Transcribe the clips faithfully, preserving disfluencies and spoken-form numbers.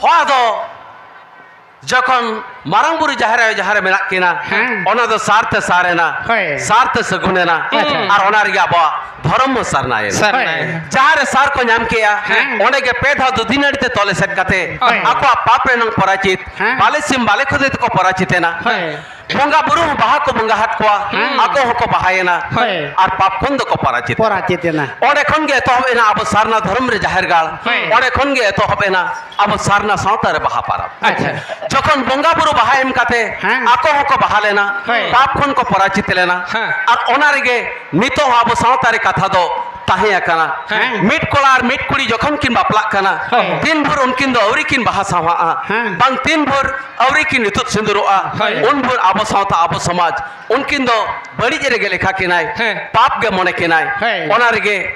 ᱦᱚᱸ, ᱟᱫᱚ ᱡᱚᱠᱷᱚᱱ ᱢᱟᱨᱟᱝ ᱵᱩᱨᱩ ᱡᱟᱦᱮᱨ ᱟᱭᱳ ᱡᱟᱦᱟᱸ ᱨᱮ ᱢᱮᱱᱟᱜ ᱠᱤᱱᱟ, ᱦᱮᱸ᱾ ᱚᱱᱟ ᱫᱚ ᱥᱟᱨ ᱛᱮ ᱥᱟᱨ ᱮᱱᱟ, ᱦᱳᱭ᱾ ᱥᱟᱨ ᱛᱮ ᱥᱟᱹᱜᱩᱱ ᱮᱱᱟ, ᱟᱪᱪᱷᱟ᱾ ᱟᱨ ᱚᱱᱟ ᱨᱮᱜᱮ ᱟᱵᱚᱣᱟᱜ ᱫᱷᱚᱨᱚᱢ ᱦᱚᱸ ᱥᱟᱨᱱᱟᱭᱮᱱᱟ᱾ ᱥᱟᱨᱱᱟᱭᱮᱱᱟ᱾ ᱦᱳᱭ᱾ ᱡᱟᱦᱟᱸ ᱨᱮ ᱥᱟᱨ ᱠᱚ ᱧᱟᱢ ᱠᱮᱜᱼᱟ, ᱦᱮᱸ᱾ ᱚᱸᱰᱮ ᱜᱮ ᱯᱮ ᱫᱷᱟᱣ ᱫᱩᱫᱷᱤ ᱱᱟᱹᱲᱤ ᱛᱮ ᱛᱚᱞ ᱮᱥᱮᱫ ᱠᱟᱛᱮ ᱦᱳᱭ᱾ ᱟᱠᱚᱣᱟᱜ ᱯᱟᱯ ᱨᱮᱱᱟᱜ ᱯᱚᱨᱟᱪᱤᱛ, ᱦᱮᱸ᱾ ᱵᱟᱞᱮ ᱥᱤᱢ ᱵᱟᱞᱮ ᱠᱷᱚᱫᱮ ᱛᱮᱠᱚ ᱯᱚᱨᱟᱪᱤᱛ ᱮᱱᱟ᱾ ᱦᱳᱭ᱾ ᱵᱚᱸᱜᱟ ᱵᱩᱨᱩ ᱦᱚᱸ ᱵᱟᱦᱟ ᱠᱚ ᱵᱚᱸᱜᱟ ᱦᱟᱫ ᱠᱚᱣᱟ, ᱦᱮᱸ᱾ ᱟᱠᱚ ᱦᱚᱸᱠᱚ ᱵᱟᱦᱟᱭᱮᱱᱟ, ᱦᱳᱭ᱾ ᱟᱨ ᱯᱟᱯ ᱠᱷᱚᱱ ᱫᱚᱠᱚ ᱯᱚᱨᱟᱪᱤᱛ ᱮᱱᱟ᱾ ᱯᱚᱨᱟᱪᱤᱛ ᱮᱱᱟ᱾ ᱚᱸᱰᱮ ᱠᱷᱚᱱ ᱜᱮ ᱮᱛᱚᱦᱚᱵ ᱮᱱᱟ ᱟᱵᱚ ᱥᱟᱨᱱᱟ ᱫᱷᱚᱨᱚᱢ ᱨᱮ ᱡᱟᱦᱮᱨ ᱜᱟᱲ᱾ ᱦᱳᱭ᱾ ᱚᱸᱰᱮ ᱠᱷᱚᱱ ᱜᱮ ᱮᱛᱚᱦᱚᱵ ᱮᱱᱟ ᱟᱵᱚ ᱥᱟᱨᱱᱟ ᱥᱟᱶᱛᱟ ᱨᱮ ᱵᱟᱦᱟ ᱯᱟᱨᱟᱵᱽ᱾ ᱟᱪᱪᱷᱟ᱾ ᱡᱚᱠᱷᱚᱱ ᱵᱚᱸᱜᱟ ᱵᱩᱨᱩ ᱵᱟᱦᱟ ᱮᱢ ᱠᱟᱛᱮ ᱦᱮᱸ᱾ ᱟᱠᱚ ᱦᱚᱸᱠᱚ ᱵᱟᱦᱟ ᱞᱮᱱᱟ, ᱦᱳᱭ᱾ ᱯᱟᱯ ᱠᱷᱚᱱ ᱠᱚ ᱯᱚᱨᱟᱪᱤᱛ ᱞᱮᱱᱟ, ᱦᱮᱸ᱾ ᱟᱨ ᱚᱱᱟ ᱨᱮᱜᱮ ᱱᱤᱛᱚᱜ ᱦᱚᱸ ᱟᱵᱚ ᱥᱟᱶᱛᱟ ᱨᱮ ᱠᱟᱛᱷᱟ ᱫᱚ ᱛᱟᱦᱮᱸ ᱟᱠᱟᱱᱟ᱾ ᱦᱮᱸ᱾ ᱢᱤᱫ ᱠᱚᱲᱟ ᱟᱨ ᱢᱤᱫ ᱠᱩᱲᱤ ᱡᱚᱠᱷᱚᱱ ᱠᱤᱱ ᱵᱟᱯᱞᱟᱜ ᱠᱟᱱᱟ, ᱦᱳᱭ᱾ ᱛᱤᱱ ᱵᱷᱳᱨ ᱩᱱᱠᱤᱱ ᱫᱚ ᱟᱹᱣᱨᱤ ᱠᱤᱱ ᱵᱟᱦᱟ ᱥᱟᱶᱦᱟᱜᱼᱟ, ᱦᱮᱸ᱾ ᱵᱟᱝ ᱛᱤᱱ ᱵᱷᱳᱨ ᱟᱹᱣᱨᱤ ᱠᱤᱱ ᱤᱛᱩᱫ ᱥᱤᱸᱫᱩᱨᱚᱜᱼᱟ, ᱦᱳᱭ᱾ ᱩᱱ ᱵᱷᱳᱨ ᱟᱵᱚ ᱥᱟᱶᱛᱟ, ᱟᱵᱚ ᱥᱚᱢᱟᱡᱽ ᱩᱱᱠᱤᱱ ᱫᱚ ᱵᱟᱹᱲᱤᱡ ᱨᱮᱜᱮ ᱞᱮᱠᱷᱟ ᱠᱤᱱᱟᱭ, ᱦᱮᱸ᱾ ᱯᱟᱯ ᱜᱮ ᱢᱚᱱᱮ ᱠᱤᱱᱟᱭ᱾ ᱦᱳᱭ᱾ ᱚᱱᱟ ᱨᱮᱜᱮ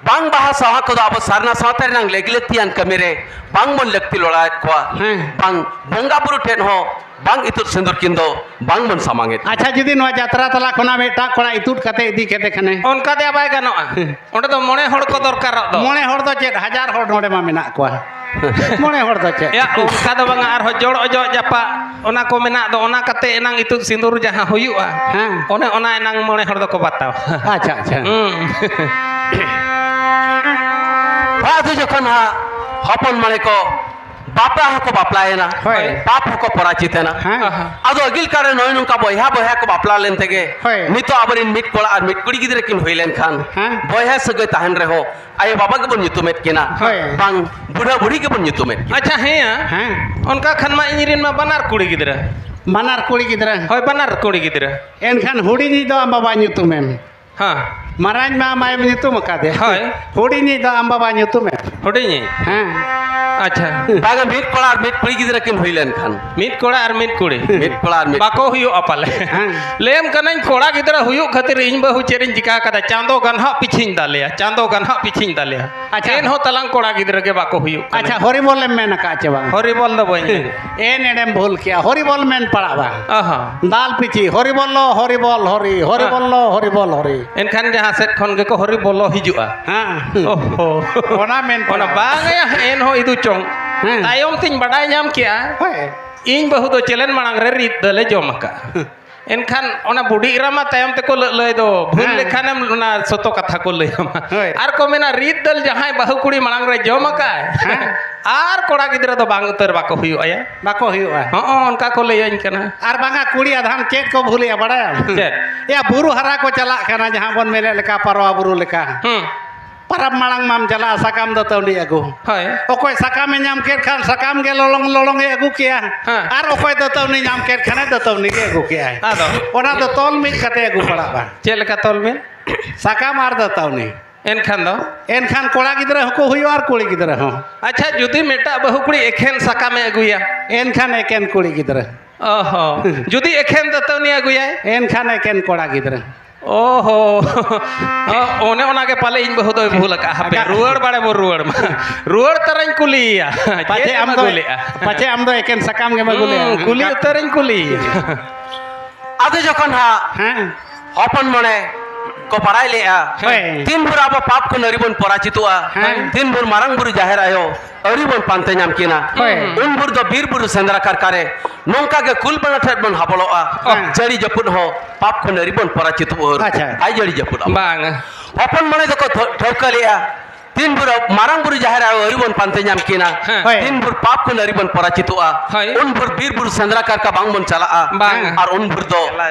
ᱵᱟᱝ ᱵᱟᱦᱟ ᱥᱟᱶᱦᱟ ᱠᱚᱫᱚ ᱟᱵᱚ ᱥᱟᱨᱱᱟ ᱥᱟᱶᱛᱟ ᱨᱮᱱᱟᱜ ᱞᱮᱠ ᱞᱟᱹᱠᱛᱤᱭᱟᱱ ᱠᱟᱹᱢᱤ ᱨᱮ ᱵᱟᱝ ᱵᱚᱱ ᱞᱟᱹᱠᱛᱤ ᱞᱚᱲᱟᱣᱮᱫ ᱠᱚᱣᱟ, ᱦᱮᱸ᱾ ᱵᱟᱝ ᱵᱚᱸᱜᱟ ᱵᱩᱨᱩ ᱴᱷᱮᱱ ᱦᱚᱸ ᱵᱟᱝ ᱤᱛᱩᱫ ᱥᱤᱸᱫᱩᱨ ᱠᱤᱱ ᱫᱚ ᱵᱟᱝ ᱵᱚᱱ ᱥᱟᱢᱟᱝ ᱮᱫ᱾ ᱟᱪᱪᱷᱟ, ᱡᱩᱫᱤ ᱱᱚᱣᱟ ᱡᱟᱛᱨᱟ ᱛᱟᱞᱟ ᱠᱷᱚᱱᱟᱜ ᱢᱤᱫᱴᱟᱝ ᱠᱚᱲᱟ ᱤᱛᱩᱫ ᱠᱟᱛᱮ ᱤᱫᱤ ᱠᱮᱫᱮ ᱠᱷᱟᱱᱮ? ᱚᱱᱠᱟ ᱫᱚ ᱵᱟᱭ ᱜᱟᱱᱚᱜᱼᱟ᱾ ᱚᱸᱰᱮ ᱫᱚ ᱢᱚᱬᱮ ᱦᱚᱲ ᱠᱚ ᱫᱚᱨᱠᱟᱨᱚᱜ ᱫᱚ᱾ ᱢᱚᱬᱮ ᱦᱚᱲ ᱫᱚ ᱪᱮᱫ, ᱦᱟᱡᱟᱨ ᱦᱚᱲ ᱱᱚᱰᱮ ᱢᱟ ᱢᱮᱱᱟᱜ ᱠᱚᱣᱟ᱾ ᱢᱚᱬᱮ ᱦᱚᱲ ᱫᱚ ᱪᱮᱫ? ᱭᱟ, ᱚᱱᱠᱟ ᱫᱚ ᱵᱟᱝᱟ, ᱟᱨᱦᱚᱸ ᱡᱚᱲ ᱚᱡᱚᱜ ᱡᱟᱯᱟᱜ ᱚᱱᱟ ᱠᱚ ᱢᱮᱱᱟᱜ ᱫᱚ, ᱚᱱᱟ ᱠᱟᱛᱮ ᱮᱱᱟᱝ ᱤᱛᱩᱫ ᱥᱤᱸᱫᱩᱨ ᱡᱟᱦᱟᱸ ᱦᱩᱭᱩᱜᱼᱟ, ᱦᱮᱸ᱾ ᱚᱱᱮ ᱚᱱᱟ ᱮᱱᱟᱝ ᱢᱚᱬᱮ ᱦᱚᱲ ᱫᱚᱠᱚ ᱵᱟᱛᱟᱣᱟ᱾ ᱟᱪᱪᱷᱟ, ᱟᱪᱪᱷᱟ᱾ ᱦᱩᱸ᱾ ᱟᱫᱚ ᱡᱚᱠᱷᱚᱱ ᱦᱟᱸᱜ ᱦᱚᱯᱚᱱ ᱢᱚᱬᱮ ᱠᱚ ᱵᱟᱯᱞᱟ ᱦᱚᱸᱠᱚ ᱵᱟᱯᱞᱟᱭᱮᱱᱟ, ᱦᱳᱭ᱾ ᱯᱟᱯ ᱦᱚᱸᱠᱚ ᱯᱚᱨᱟᱪᱤᱛ ᱮᱱᱟ᱾ ᱦᱮᱸ᱾ ᱟᱫᱚ ᱟᱹᱜᱤᱞ ᱠᱟᱞ ᱨᱮ ᱱᱚᱜᱼᱚᱭ ᱱᱚᱝᱠᱟ ᱵᱚᱭᱦᱟ ᱵᱚᱭᱦᱟ ᱠᱚ ᱵᱟᱯᱞᱟ ᱞᱮᱱ ᱛᱮᱜᱮ ᱦᱳᱭ᱾ ᱱᱤᱛᱚᱜ ᱟᱵᱚᱨᱮᱱ ᱢᱤᱫ ᱠᱚᱲᱟ ᱟᱨ ᱢᱤᱫ ᱠᱩᱲᱤ ᱜᱤᱫᱽᱨᱟᱹ ᱠᱤᱱ ᱦᱩᱭ ᱞᱮᱱᱠᱷᱟᱱ ᱦᱮᱸ᱾ ᱵᱚᱭᱦᱟ ᱥᱟᱹᱜᱟᱹᱭ ᱛᱟᱦᱮᱱ ᱨᱮᱦᱚᱸ ᱟᱭᱳ ᱵᱟᱵᱟ ᱜᱮᱵᱚᱱ ᱧᱩᱛᱩᱢᱮᱫ ᱠᱤᱱᱟ, ᱦᱳᱭ᱾ ᱵᱟᱝ ᱵᱩᱰᱷᱟᱹ ᱵᱩᱲᱦᱤ ᱜᱮᱵᱚᱱ ᱧᱩᱛᱩᱢᱮᱫ ᱠᱤᱱᱟ᱾ ᱟᱪᱪᱷᱟ, ᱦᱮᱸᱭᱟ᱾ ᱦᱮᱸ᱾ ᱚᱱᱠᱟ ᱠᱷᱟᱱ ᱢᱟ ᱤᱧ ᱨᱮᱱ ᱢᱟ ᱵᱟᱱᱟᱨ ᱠᱩᱲᱤ ᱜᱤᱫᱽᱨᱟᱹ᱾ ᱵᱟᱱᱟᱨ ᱠᱩᱲᱤ ᱜᱤᱫᱽᱨᱟᱹ? ᱦᱳᱭ, ᱵᱟᱱᱟᱨ ᱠᱩᱲᱤ ᱜᱤᱫᱽᱨᱟᱹ᱾ ᱮᱱᱠᱷᱟᱱ ᱦᱩᱰᱤᱧᱤᱡ ᱫᱚ ᱟᱢ ᱵᱟᱵᱟ ᱧᱩᱛᱩᱢᱮᱢ᱾ ᱦᱮᱸ᱾ ᱢᱟᱨᱟᱝ ᱢᱟ ᱟᱢ ᱟᱭᱳᱢ ᱧᱩᱛᱩᱢ ᱟᱠᱟᱫᱮ᱾ ᱦᱳᱭ᱾ ᱦᱩᱰᱤᱧᱤᱡ ᱫᱚ ᱟᱢ ᱵᱟᱵᱟ ᱧᱩᱛᱩᱢᱮᱢ᱾ ᱦᱩᱰᱤᱧᱤᱡ? ᱦᱮᱸ᱾ ᱟᱪᱪᱷᱟ᱾ ᱵᱟᱝᱟ, ᱢᱤᱫ ᱠᱚᱲᱟ ᱟᱨ ᱢᱤᱫ ᱠᱩᱲᱤ ᱜᱤᱫᱽᱨᱟᱹ ᱠᱤᱱ ᱦᱩᱭ ᱞᱮᱱᱠᱷᱟᱱ᱾ ᱢᱤᱫ ᱠᱚᱲᱟ ᱟᱨ ᱢᱤᱫ ᱠᱩᱲᱤ? ᱢᱤᱫ ᱠᱚᱲᱟ ᱟᱨ ᱢᱤᱫ ᱵᱟᱠᱚ ᱦᱩᱭᱩᱜᱼᱟ ᱯᱟᱞᱮ᱾ ᱦᱮᱸ᱾ ᱞᱟᱹᱭᱟᱢ ᱠᱟᱹᱱᱟᱹᱧ, ᱠᱚᱲᱟ ᱜᱤᱫᱽᱨᱟᱹ ᱦᱩᱭᱩᱜ ᱠᱷᱟᱹᱛᱤᱨ ᱤᱧ ᱵᱟᱹᱦᱩ ᱪᱮᱫ ᱤᱧ ᱪᱤᱠᱟ ᱠᱟᱫᱟ, ᱪᱟᱸᱫᱚ ᱜᱟᱱᱦᱟᱜ ᱯᱤᱪᱷᱤᱧ ᱫᱟᱞᱮᱭᱟ, ᱪᱟᱸᱫᱚ ᱜᱟᱱᱦᱟᱜ ᱯᱤᱪᱷᱤᱧ ᱫᱟᱞᱮᱭᱟ᱾ ᱟᱪᱪᱷᱟ᱾ ᱮᱱᱦᱚᱸ ᱛᱟᱞᱟᱝ ᱠᱚᱲᱟ ᱜᱤᱫᱽᱨᱟᱹ ᱜᱮ ᱵᱟᱠᱚ ᱦᱩᱭᱩᱜ ᱠᱟᱱᱟ᱾ ᱟᱪᱪᱷᱟ, ᱦᱚᱨᱤᱵᱚᱞ ᱮᱢ ᱢᱮᱱ ᱟᱠᱟᱫ ᱪᱮ ᱵᱟᱝ? ᱦᱚᱨᱤᱵᱚᱞ ᱫᱚ ᱵᱟᱹᱧ ᱢᱮᱱ᱾ ᱮᱱ ᱮᱲᱮᱢ ᱵᱷᱩᱞ ᱠᱮᱜᱼᱟ, ᱦᱚᱨᱤᱵᱚᱞ ᱢᱮᱱ ᱯᱟᱲᱟᱜ ᱵᱟᱝ᱾ ᱚ ᱦᱚᱸ᱾ ᱫᱟᱞ ᱯᱤᱪᱷᱤ, ᱦᱚᱨᱤᱵᱚᱞ, ᱦᱚᱨᱤᱵᱚᱞ, ᱦᱚᱨᱤ, ᱦᱚᱨᱤᱵᱚᱞ, ᱦᱚᱨᱤᱵᱚᱞ, ᱦᱚᱨᱤ᱾ ᱮᱱᱠᱷᱟᱱ ᱡᱟᱦᱟᱸ ᱥᱮᱫ ᱠᱷᱚᱱ ᱜᱮᱠᱚ ᱦᱚᱨᱤ ᱵᱚᱞᱚ ᱦᱤᱡᱩᱜᱼᱟ᱾ ᱦᱮᱸ᱾ ᱚ ᱦᱚᱸ᱾ ᱚᱱᱟ ᱢᱮᱱ ᱚᱱᱟ ᱯᱟᱲᱟᱜ᱾ ᱵᱟᱝ ᱭᱟ, ᱮᱱᱦᱚᱸ ᱤᱫᱩ ᱪᱚᱝ᱾ ᱦᱮᱸ᱾ ᱛᱟᱭᱚᱢ ᱛᱤᱧ ᱵᱟᱰᱟᱭ ᱧᱟᱢ ᱠᱮᱜᱼᱟ᱾ ᱦᱳᱭ᱾ ᱤᱧ ᱵᱟᱹᱦᱩ ᱫᱚ ᱪᱮᱞᱮᱱ ᱢᱟᱲᱟᱝ ᱨᱮ ᱨᱤᱫ ᱫᱟᱹᱞᱮ ᱡᱚᱢ ᱟᱠᱟᱫᱼᱟ᱾ ᱮᱱᱠᱷᱟᱱ ᱚᱱᱟ ᱵᱩᱰᱷᱤ ᱮᱨᱟ ᱢᱟ ᱛᱟᱭᱚᱢ ᱛᱮᱠᱚ ᱞᱟᱹᱞᱟᱹᱭ ᱫᱚ, ᱵᱷᱩᱞ ᱦᱮᱸ᱾ ᱞᱮᱠᱷᱟᱱᱮᱢ ᱚᱱᱟ ᱥᱚᱛᱚ ᱠᱟᱛᱷᱟ ᱠᱚ ᱞᱟᱹᱭ ᱟᱢᱟ᱾ ᱦᱳᱭ᱾ ᱟᱨ ᱠᱚ ᱢᱮᱱᱟ, "ᱨᱤᱫ ᱫᱟᱹᱞ ᱡᱟᱦᱟᱸᱭ ᱵᱟᱹᱦᱩ ᱠᱩᱲᱤ ᱢᱟᱲᱟᱝ ᱨᱮ ᱡᱚᱢ ᱟᱠᱟᱫ, ᱦᱮᱸ᱾ ᱟᱨ ᱠᱚᱲᱟ ᱜᱤᱫᱽᱨᱟᱹ ᱫᱚ ᱵᱟᱝ ᱩᱛᱟᱹᱨ ᱵᱟᱠᱚ ᱦᱩᱭᱩᱜᱼᱟ ᱭᱟ᱾" ᱵᱟᱠᱚ ᱦᱩᱭᱩᱜᱼᱟ᱾ ᱦᱚᱸᱜᱼᱚ ᱚᱱᱠᱟ ᱠᱚ ᱞᱟᱹᱭᱟᱹᱧ ᱠᱟᱱᱟ᱾ ᱟᱨ ᱵᱟᱝᱟ, ᱠᱩᱲᱤ ᱟᱫᱷᱟᱱ ᱪᱮᱫ ᱠᱚ ᱵᱷᱩᱞᱮᱜᱼᱟ ᱵᱟᱲᱟᱭᱟᱢ? ᱪᱮᱫ? ᱮᱭᱟ, ᱵᱩᱨᱩ ᱦᱟᱨᱟ ᱠᱚ ᱪᱟᱞᱟᱜ ᱠᱟᱱᱟ, ᱡᱟᱦᱟᱸ ᱵᱚᱱ ᱢᱮᱱᱮᱫ ᱞᱮᱠᱟ ᱯᱟᱨᱣᱟ ᱵᱩᱨᱩ ᱞᱮᱠᱟ᱾ ᱦᱩᱸ᱾ ᱯᱟᱨᱟᱵᱽ ᱢᱟᱲᱟᱝ ᱢᱟᱢ ᱪᱟᱞᱟᱜᱼᱟ ᱥᱟᱠᱟᱢ ᱫᱟᱹᱛᱟᱹᱣᱱᱤ ᱟᱹᱜᱩ᱾ ᱦᱳᱭ᱾ ᱚᱠᱚᱭ ᱥᱟᱠᱟᱢᱮ ᱧᱟᱢ ᱠᱮᱫ ᱠᱷᱟᱱ ᱥᱟᱠᱟᱢ ᱜᱮ ᱞᱚᱞᱚᱝ ᱞᱚᱞᱚᱝ ᱮ ᱟᱹᱜᱩ ᱠᱮᱜᱼᱟ᱾ ᱦᱮᱸ᱾ ᱟᱨ ᱚᱠᱚᱭ ᱫᱟᱹᱛᱟᱹᱣᱱᱤ ᱧᱟᱢ ᱠᱮᱫ ᱠᱷᱟᱱᱮ ᱫᱟᱹᱛᱟᱹᱣᱱᱤ ᱜᱮ ᱟᱹᱜᱩ ᱠᱮᱜᱼᱟᱭ᱾ ᱟᱫᱚ? ᱚᱱᱟ ᱫᱚ ᱛᱚᱞ ᱢᱤᱫ ᱠᱟᱛᱮ ᱟᱹᱜᱩ ᱯᱟᱲᱟᱜᱼᱟ᱾ ᱪᱮᱫ ᱞᱮᱠᱟ ᱛᱚᱞ ᱢᱤᱫ? ᱥᱟᱠᱟᱢ ᱟᱨ ᱫᱟᱹᱛᱟᱹᱣᱱᱤ᱾ ᱮᱱᱠᱷᱟᱱ ᱫᱚ? ᱮᱱᱠᱷᱟᱱ ᱠᱚᱲᱟ ᱜᱤᱫᱽᱨᱟᱹ ᱦᱚᱸᱠᱚ ᱦᱩᱭᱩᱜᱼᱟ ᱟᱨ ᱠᱩᱲᱤ ᱜᱤᱫᱽᱨᱟᱹ ᱦᱚᱸ᱾ ᱟᱪᱪᱷᱟ, ᱡᱩᱫᱤ ᱢᱤᱫᱴᱟᱜ ᱵᱟᱹᱦᱩ ᱠᱩᱲᱤ ᱮᱠᱷᱮᱱ ᱥᱟᱠᱟᱢᱮ ᱟᱹᱜᱩᱭᱟ? ᱮᱱᱠᱷᱟᱱ ᱮᱠᱮᱱ ᱠᱩᱲᱤ ᱜᱤᱫᱽᱨᱟᱹ᱾ ᱚ ᱦᱚᱸ᱾ ᱡᱩᱫᱤ ᱮᱠᱷᱮᱱ ᱫᱟᱹᱛᱟᱹᱣᱱᱤ ᱟᱹᱜᱩᱭᱟᱭ? ᱮᱱᱠᱷᱟᱱ ᱮᱠᱮᱱ ᱠᱚᱲᱟ ᱜᱤᱫᱽᱨᱟᱹ᱾ ᱚ ᱦᱚᱸ᱾ ᱚ, ᱚᱱᱮ ᱚᱱᱟ ᱜᱮ ᱯᱟᱞᱮ ᱤᱧ ᱵᱟᱹᱦᱩ ᱫᱚᱭ ᱵᱷᱩᱞ ᱟᱠᱟᱜᱼᱟ᱾ ᱦᱟᱯᱮ, ᱟᱠᱟᱜᱼᱟ᱾ ᱨᱩᱣᱟᱹᱲ ᱵᱟᱲᱮ ᱵᱚ ᱨᱩᱣᱟᱹᱲ ᱢᱟ᱾ ᱨᱩᱣᱟᱹᱲ ᱛᱟᱨᱟᱧ ᱠᱩᱞᱤᱭᱮᱭᱟ᱾ ᱯᱟᱪᱷᱮ ᱪᱮᱫ ᱮᱢ ᱟᱢ ᱫᱚ, ᱟᱹᱜᱩ ᱞᱮᱜᱼᱟ? ᱯᱟᱪᱷᱮ ᱟᱢ ᱫᱚ ᱮᱠᱮᱱ ᱥᱟᱠᱟᱢ ᱜᱮᱢ ᱟᱹᱜᱩ ᱞᱮᱜᱼᱟ᱾ ᱦᱩᱸ, ᱠᱩᱞᱤ ᱩᱛᱟᱹᱨᱤᱧ ᱠᱩᱞᱤᱭᱮᱭᱟ᱾ ᱟᱫᱚ ᱡᱚᱠᱷᱚᱱ ᱦᱟᱸᱜ ᱦᱮᱸ᱾ ᱦᱚᱯᱚᱱ ᱢᱚᱬᱮ ᱠᱚ ᱵᱟᱲᱟᱭ ᱞᱮᱜᱼᱟ, ᱦᱳᱭ᱾ ᱛᱤᱱ ᱵᱷᱳᱨ ᱟᱵᱚ ᱯᱟᱯ ᱠᱷᱚᱱ ᱟᱹᱣᱨᱤ ᱵᱚᱱ ᱯᱚᱨᱟᱪᱤᱛᱚᱜᱼᱟ, ᱦᱮᱸ᱾ ᱛᱤᱱ ᱵᱷᱳᱨ ᱢᱟᱨᱟᱝ ᱵᱩᱨᱩ ᱡᱟᱦᱮᱨ ᱟᱭᱳ ᱟᱹᱣᱨᱤ ᱵᱚᱱ ᱯᱟᱱᱛᱮ ᱧᱟᱢ ᱠᱤᱱᱟ, ᱦᱳᱭ᱾ ᱩᱱ ᱵᱷᱳᱨ ᱫᱚ ᱵᱤᱨ ᱵᱩᱨᱩ ᱥᱮᱸᱫᱽᱨᱟ ᱠᱟᱨᱠᱟ ᱨᱮ ᱱᱚᱝᱠᱟ ᱜᱮ ᱠᱩᱞ ᱵᱟᱱᱟ ᱴᱷᱮᱱ ᱵᱚᱱ ᱦᱟᱵᱚᱲᱚᱜᱼᱟ᱾ ᱦᱮᱸ᱾ ᱡᱟᱹᱲᱤ ᱡᱟᱹᱯᱩᱫ ᱦᱚᱸ ᱯᱟᱯ ᱠᱷᱚᱱ ᱟᱹᱣᱨᱤ ᱵᱚᱱ ᱯᱚᱨᱟᱪᱤᱛᱚᱜ ᱵᱷᱳᱨ᱾ ᱟᱪᱪᱷᱟ᱾ ᱟᱭ ᱡᱟᱹᱲᱤ ᱡᱟᱹᱯᱩᱫ ᱟᱵᱚ᱾ ᱵᱟᱝ᱾ ᱦᱚᱯᱚᱱ ᱢᱚᱬᱮ ᱫᱚᱠᱚ ᱴᱷᱟᱹ-, ᱴᱷᱟᱹᱣᱠᱟᱹ ᱞᱮᱜᱼᱟ, ᱛᱤᱱ ᱵᱷᱳᱨ ᱢᱟᱨᱟᱝ ᱵᱩᱨᱩ ᱡᱟᱦᱮᱨ ᱟᱭᱳ ᱟᱹᱣᱨᱤ ᱵᱚᱱ ᱯᱟᱱᱛᱮ ᱧᱟᱢ ᱠᱤᱱᱟ, ᱦᱮᱸ᱾ ᱦᱳᱭ᱾ ᱛᱤᱱ ᱵᱷᱳᱨ ᱯᱟᱯ ᱠᱷᱚᱱ ᱟᱹᱣᱨᱤ ᱵᱚᱱ ᱯᱚᱨᱟᱪᱤᱛᱚᱜᱼᱟ, ᱦᱳᱭ᱾ ᱩᱱ ᱵᱷᱳᱨ ᱵᱤᱨ ᱵᱩᱨᱩ ᱥᱮᱸᱫᱽᱨᱟ ᱠᱟᱨᱠᱟ ᱵᱟᱝ ᱵᱚᱱ ᱪᱟᱞᱟᱜᱼᱟ᱾ ᱵᱟᱝ᱾ ᱟᱨ ᱩᱱ ᱵᱷᱳᱨ ᱫᱚ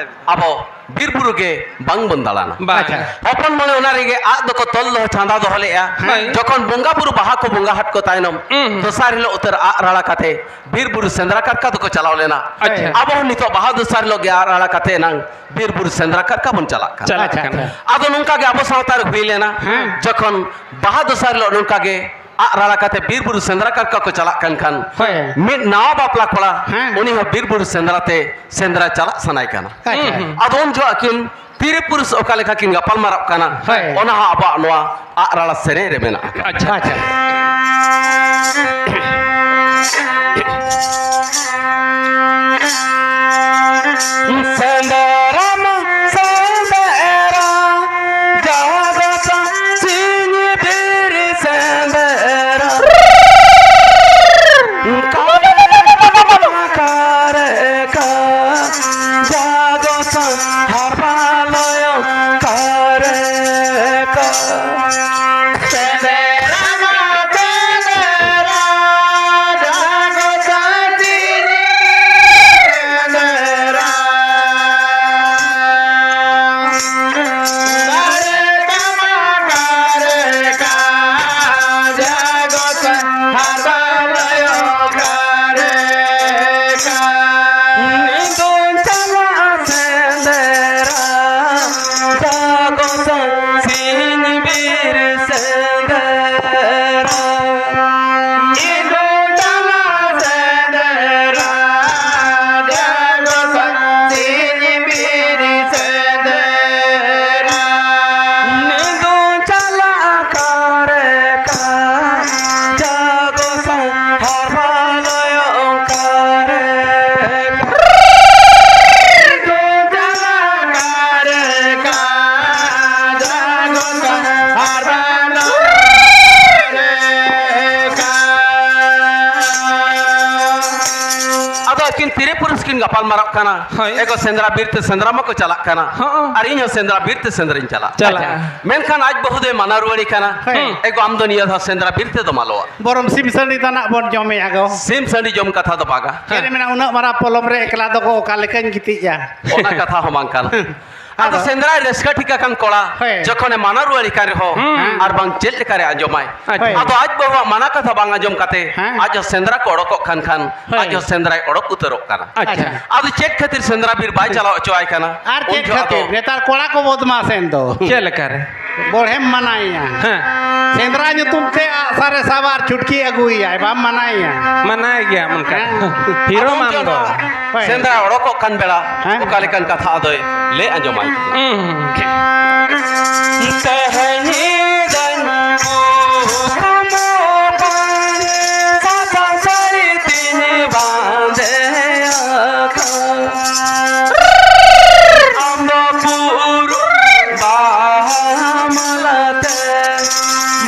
ᱟᱵᱚ ᱵᱤᱨ ᱵᱩᱨᱩ ᱜᱮ ᱵᱟᱝ ᱵᱚᱱ ᱫᱟᱬᱟᱱᱟ᱾ ᱵᱟᱝ᱾ ᱟᱪᱪᱷᱟ᱾ ᱦᱚᱯᱚᱱ ᱢᱚᱬᱮ ᱚᱱᱟ ᱨᱮᱜᱮ ᱟᱜ ᱫᱚᱠᱚ ᱛᱚᱞ ᱫᱚᱦᱚ ᱪᱷᱟᱸᱫᱟ ᱫᱚᱦᱚ ᱞᱮᱜᱼᱟ᱾ ᱦᱳᱭ᱾ ᱡᱚᱠᱷᱚᱱ ᱵᱚᱸᱜᱟ ᱵᱩᱨᱩ ᱵᱟᱦᱟ ᱠᱚ ᱵᱚᱸᱜᱟ ᱦᱟᱴ ᱠᱚ ᱛᱟᱭᱱᱚᱢ, ᱦᱩᱸ, ᱦᱩᱸ᱾ ᱫᱚᱥᱟᱨ ᱦᱤᱞᱳᱜ ᱩᱛᱟᱹᱨ ᱟᱜ ᱨᱟᱲᱟ ᱠᱟᱛᱮ ᱵᱤᱨ ᱵᱩᱨᱩ ᱥᱮᱸᱫᱽᱨᱟ ᱠᱟᱨᱠᱟ ᱫᱚᱠᱚ ᱪᱟᱞᱟᱣ ᱞᱮᱱᱟ᱾ ᱟᱪᱪᱷᱟ᱾ ᱟᱵᱚ ᱦᱚᱸ ᱱᱤᱛᱚᱜ ᱵᱟᱦᱟ ᱫᱚᱥᱟᱨ ᱦᱤᱞᱳᱜ ᱜᱮ ᱟᱜ ᱨᱟᱲᱟ ᱠᱟᱛᱮ ᱮᱱᱟᱝ ᱵᱤᱨ ᱵᱩᱨᱩ ᱥᱮᱸᱫᱽᱨᱟ ᱠᱟᱨᱠᱟ ᱵᱚᱱ ᱪᱟᱞᱟᱜ ᱠᱟᱱᱟ᱾ ᱪᱟᱞᱟᱜ ᱟᱪᱪᱷᱟ, ᱠᱟᱱᱟ᱾ ᱟᱪᱪᱷᱟ᱾ ᱟᱫᱚ ᱱᱚᱝᱠᱟ ᱜᱮ ᱟᱵᱚ ᱥᱟᱶᱛᱟ ᱨᱮ ᱦᱩᱭ ᱞᱮᱱᱟ᱾ ᱦᱮᱸ᱾ ᱡᱚᱠᱷᱚᱱ ᱵᱟᱦᱟ ᱫᱚᱥᱟᱨ ᱦᱤᱞᱳᱜ ᱱᱚᱝᱠᱟ ᱜᱮ ᱟᱜ ᱨᱟᱲᱟ ᱠᱟᱛᱮ ᱵᱤᱨ ᱵᱩᱨᱩ ᱥᱮᱸᱫᱽᱨᱟ ᱠᱟᱨᱠᱟ ᱠᱚ ᱪᱟᱞᱟᱜ ᱠᱟᱱ ᱠᱷᱟᱱ, ᱦᱳᱭ᱾ ᱢᱤᱫ ᱱᱟᱣᱟ ᱵᱟᱯᱞᱟ ᱠᱚᱲᱟ, ᱦᱮᱸ᱾ ᱩᱱᱤ ᱦᱚᱸ ᱵᱤᱨ ᱵᱩᱨᱩ ᱥᱮᱸᱫᱽᱨᱟ ᱛᱮ ᱥᱮᱸᱫᱽᱨᱟ ᱪᱟᱞᱟᱜ ᱥᱟᱱᱟᱭ ᱠᱟᱱᱟ᱾ ᱟᱪᱪᱷᱟ᱾ ᱦᱩᱸ᱾ ᱟᱫᱚ ᱩᱱ ᱡᱚᱦᱚᱜ ᱟᱹᱠᱤᱱ ᱛᱤᱨᱤ ᱯᱩᱨᱩᱥ ᱚᱠᱟ ᱞᱮᱠᱟ ᱠᱤᱱ ᱜᱟᱯᱟᱞ ᱢᱟᱨᱟᱜ ᱠᱟᱱᱟ, ᱦᱳᱭ᱾ ᱚᱱᱟ ᱦᱚᱸ ᱟᱵᱚᱣᱟᱜ ᱱᱚᱣᱟ ᱟᱜ ᱨᱟᱲᱟ ᱥᱮᱨᱮᱧ ᱨᱮ ᱢᱮᱱᱟᱜ ᱟᱠᱟᱫᱟ᱾ ᱟᱪᱪᱷᱟ, ᱟᱪᱪᱷᱟ᱾ ᱥᱮᱸᱫᱽᱨᱟ ᱢᱟ ᱥᱮᱸᱫᱽᱨᱟ, ᱡᱟᱦᱟᱸ ᱫᱚ ᱥᱤᱧ ᱵᱤᱨ ᱥᱮᱸᱫᱽᱨᱟ᱾ ᱠᱟᱨᱮ ᱠᱟ, ᱠᱟᱨᱮ ᱠᱟ, ᱡᱟᱦᱟᱸ ᱫᱚ ᱦᱟᱨᱵᱟ ᱞᱚᱭᱚ ᱠᱟᱨᱮ ᱠᱟ᱾ ᱥᱮᱸᱫᱽᱨᱟ ᱢᱟ ᱥᱮᱸᱫᱽᱨᱟ, ᱡᱟᱦᱟᱸ ᱫᱚ ᱥᱤᱧ ᱵᱤᱨ ᱥᱮᱸᱫᱽᱨᱟ᱾ ᱱᱤᱫᱩ ᱪᱟᱞᱟᱜ ᱠᱟᱨᱮ ᱠᱟ, ᱡᱟᱜᱚ ᱥᱟᱦᱟᱨ ᱵᱟᱞᱚᱭᱚᱜ ᱠᱟᱨᱮ ᱠᱟ᱾ ᱱᱤᱫᱩ ᱪᱟᱞᱟᱜ ᱠᱟᱨᱮ ᱠᱟ, ᱡᱟᱜᱚ ᱥᱟᱦᱟᱨ ᱵᱟᱞᱚᱭᱚᱜ ᱠᱟᱨᱮ ᱠᱟ᱾ ᱟᱫᱚ ᱟᱹᱠᱤᱱ ᱛᱤᱨᱤ ᱯᱩᱨᱩᱥ ᱠᱤᱱ ᱜᱟᱯᱟᱞ ᱢᱟᱨᱟᱜ ᱠᱟᱱᱟ᱾ ᱦᱳᱭ᱾ ᱮᱜᱚ ᱥᱮᱸᱫᱽᱨᱟ ᱵᱤᱨ ᱛᱮ ᱥᱮᱸᱫᱽᱨᱟ ᱢᱟᱠᱚ ᱪᱟᱞᱟᱜ ᱠᱟᱱᱟ᱾ ᱦᱚᱸ᱾ ᱟᱨ ᱤᱧ ᱦᱚᱸ ᱥᱮᱸᱫᱽᱨᱟ ᱵᱤᱨ ᱛᱮ ᱥᱮᱸᱫᱽᱨᱟᱧ ᱪᱟᱞᱟᱜ᱾ ᱪᱟᱞᱟᱜ᱾ ᱟᱪᱪᱷᱟ᱾ ᱢᱮᱱᱠᱷᱟᱱ ᱟᱡ ᱵᱟᱹᱦᱩ ᱫᱚᱭ ᱢᱟᱱᱟ ᱨᱩᱣᱟᱹᱲᱮ ᱠᱟᱱᱟ᱾ ᱦᱳᱭ᱾ ᱮᱜᱚ, ᱟᱢ ᱫᱚ ᱱᱤᱭᱟᱹ ᱫᱷᱟᱣ ᱥᱮᱸᱫᱽᱨᱟ ᱵᱤᱨ ᱛᱮ ᱫᱚ ᱢᱟᱞᱚᱣᱟ᱾ ᱵᱚᱨᱚᱢ ᱥᱤᱢ ᱥᱟᱺᱰᱤ ᱛᱟᱱᱟᱜ ᱵᱚᱱ ᱡᱚᱢᱮᱭᱟ ᱜᱚ᱾ ᱥᱤᱢ ᱥᱟᱺᱰᱤ ᱡᱚᱢ ᱠᱟᱛᱷᱟ ᱫᱚ ᱵᱟᱜᱟ᱾ ᱪᱮᱫ ᱮ ᱢᱮᱱᱟ, ᱩᱱᱟᱹᱜ ᱢᱟᱨᱟᱝ ᱯᱚᱞᱚᱢ ᱨᱮ ᱮᱠᱞᱟ ᱫᱚ ᱜᱚ ᱚᱠᱟ ᱞᱮᱠᱟᱧ ᱜᱤᱛᱤᱡᱼᱟ? ᱚᱱᱟ ᱠᱟᱛᱷᱟ ᱦᱚᱸ ᱵᱟᱝ ᱠᱟᱱᱟ᱾ ᱟᱫᱚ ᱟᱫᱚ? ᱥᱮᱸᱫᱽᱨᱟᱭ ᱨᱟᱹᱥᱠᱟᱹ ᱴᱷᱤᱠ ᱟᱠᱟᱱ ᱠᱚᱲᱟ ᱦᱳᱭ᱾ ᱡᱚᱠᱷᱚᱱᱮ ᱢᱟᱱᱟ ᱨᱩᱣᱟᱹᱲ ᱠᱟᱱ ᱨᱮᱦᱚᱸ ᱦᱩᱸ᱾ ᱟᱨ ᱵᱟᱝ ᱪᱮᱫ ᱞᱮᱠᱟᱨᱮ ᱟᱸᱡᱚᱢᱟᱭ? ᱟᱪᱪᱷᱟ᱾ ᱦᱳᱭ᱾ ᱟᱫᱚ ᱟᱡ ᱵᱟᱹᱦᱩᱣᱟᱜ ᱢᱟᱱᱟ ᱠᱟᱛᱷᱟ ᱵᱟᱝ ᱟᱸᱡᱚᱢ ᱠᱟᱛᱮ ᱦᱮᱸ᱾ ᱟᱡ ᱦᱚᱸ ᱥᱮᱸᱫᱽᱨᱟ ᱠᱚ ᱚᱰᱚᱠᱚᱜ ᱠᱷᱟᱱ ᱠᱷᱟᱱ ᱦᱳᱭ᱾ ᱟᱡ ᱦᱚᱸ ᱥᱮᱸᱫᱽᱨᱟᱭ ᱚᱰᱚᱠ ᱩᱛᱟᱹᱨᱚᱜ ᱠᱟᱱᱟ᱾ ᱟᱪᱪᱷᱟ᱾ ᱟᱫᱚ ᱪᱮᱫ ᱠᱷᱟᱹᱛᱤᱨ ᱥᱮᱸᱫᱽᱨᱟ ᱵᱤᱨ ᱵᱟᱭ ᱪᱟᱞᱟᱣ ᱦᱚᱪᱚᱣᱟᱭ ᱠᱟᱱᱟ? ᱟᱨ ᱩᱱ ᱪᱮᱫ ᱡᱚᱦᱚᱜ ᱠᱷᱟᱹᱛᱤᱨ? ᱟᱫᱚ ᱱᱮᱛᱟᱨ ᱠᱚᱲᱟ ᱠᱚ ᱵᱚᱫᱢᱟᱥ ᱮᱱ ᱫᱚ᱾ ᱪᱮᱫ ᱞᱮᱠᱟᱨᱮ? ᱵᱚᱲᱦᱮᱢ ᱢᱟᱱᱟᱭᱮᱭᱟ᱾ ᱦᱮᱸ᱾ ᱥᱮᱸᱫᱽᱨᱟ ᱧᱩᱛᱩᱢ ᱛᱮ ᱟᱜᱼᱥᱟᱨᱮ ᱥᱟᱵᱟ ᱟᱨ ᱪᱷᱩᱴᱠᱤ ᱟᱹᱜᱩᱭᱮᱭᱟᱭ, ᱵᱟᱢ ᱢᱟᱱᱟᱭᱮᱭᱟ᱾ ᱢᱟᱱᱟᱭ ᱜᱮᱭᱟᱢ ᱚᱱᱠᱟ᱾ ᱦᱮᱸ᱾ ᱦᱤᱨᱳ ᱟᱫᱚ ᱢᱟᱱ ᱩᱱ ᱫᱚ᱾ ᱡᱚᱦᱚᱜ ᱦᱳᱭ᱾ ᱥᱮᱸᱫᱽᱨᱟ ᱚᱰᱚᱠᱚᱜ ᱠᱟᱱ ᱵᱮᱲᱟ ᱦᱮᱸ᱾ ᱚᱠᱟ ᱞᱮᱠᱟᱱ ᱠᱟᱛᱷᱟ ᱟᱫᱚᱭ ᱞᱟᱹᱭ ᱟᱸᱡᱚᱢᱟᱭ ᱠᱟᱱᱟ᱾ ᱦᱩᱸ᱾ ᱛᱮᱦᱮᱧ ᱧᱤᱫᱟᱹᱧ ᱠᱩᱠᱢᱩ ᱠᱟᱱ ᱥᱟᱥᱟᱝ ᱥᱟᱹᱲᱤ ᱛᱤᱧ ᱵᱟᱸᱫᱮ ᱟᱠᱟᱫ᱾ ᱟᱢ ᱫᱚ ᱯᱩᱨᱩᱵ ᱵᱟᱦᱟ ᱢᱟᱞᱟᱛᱮ,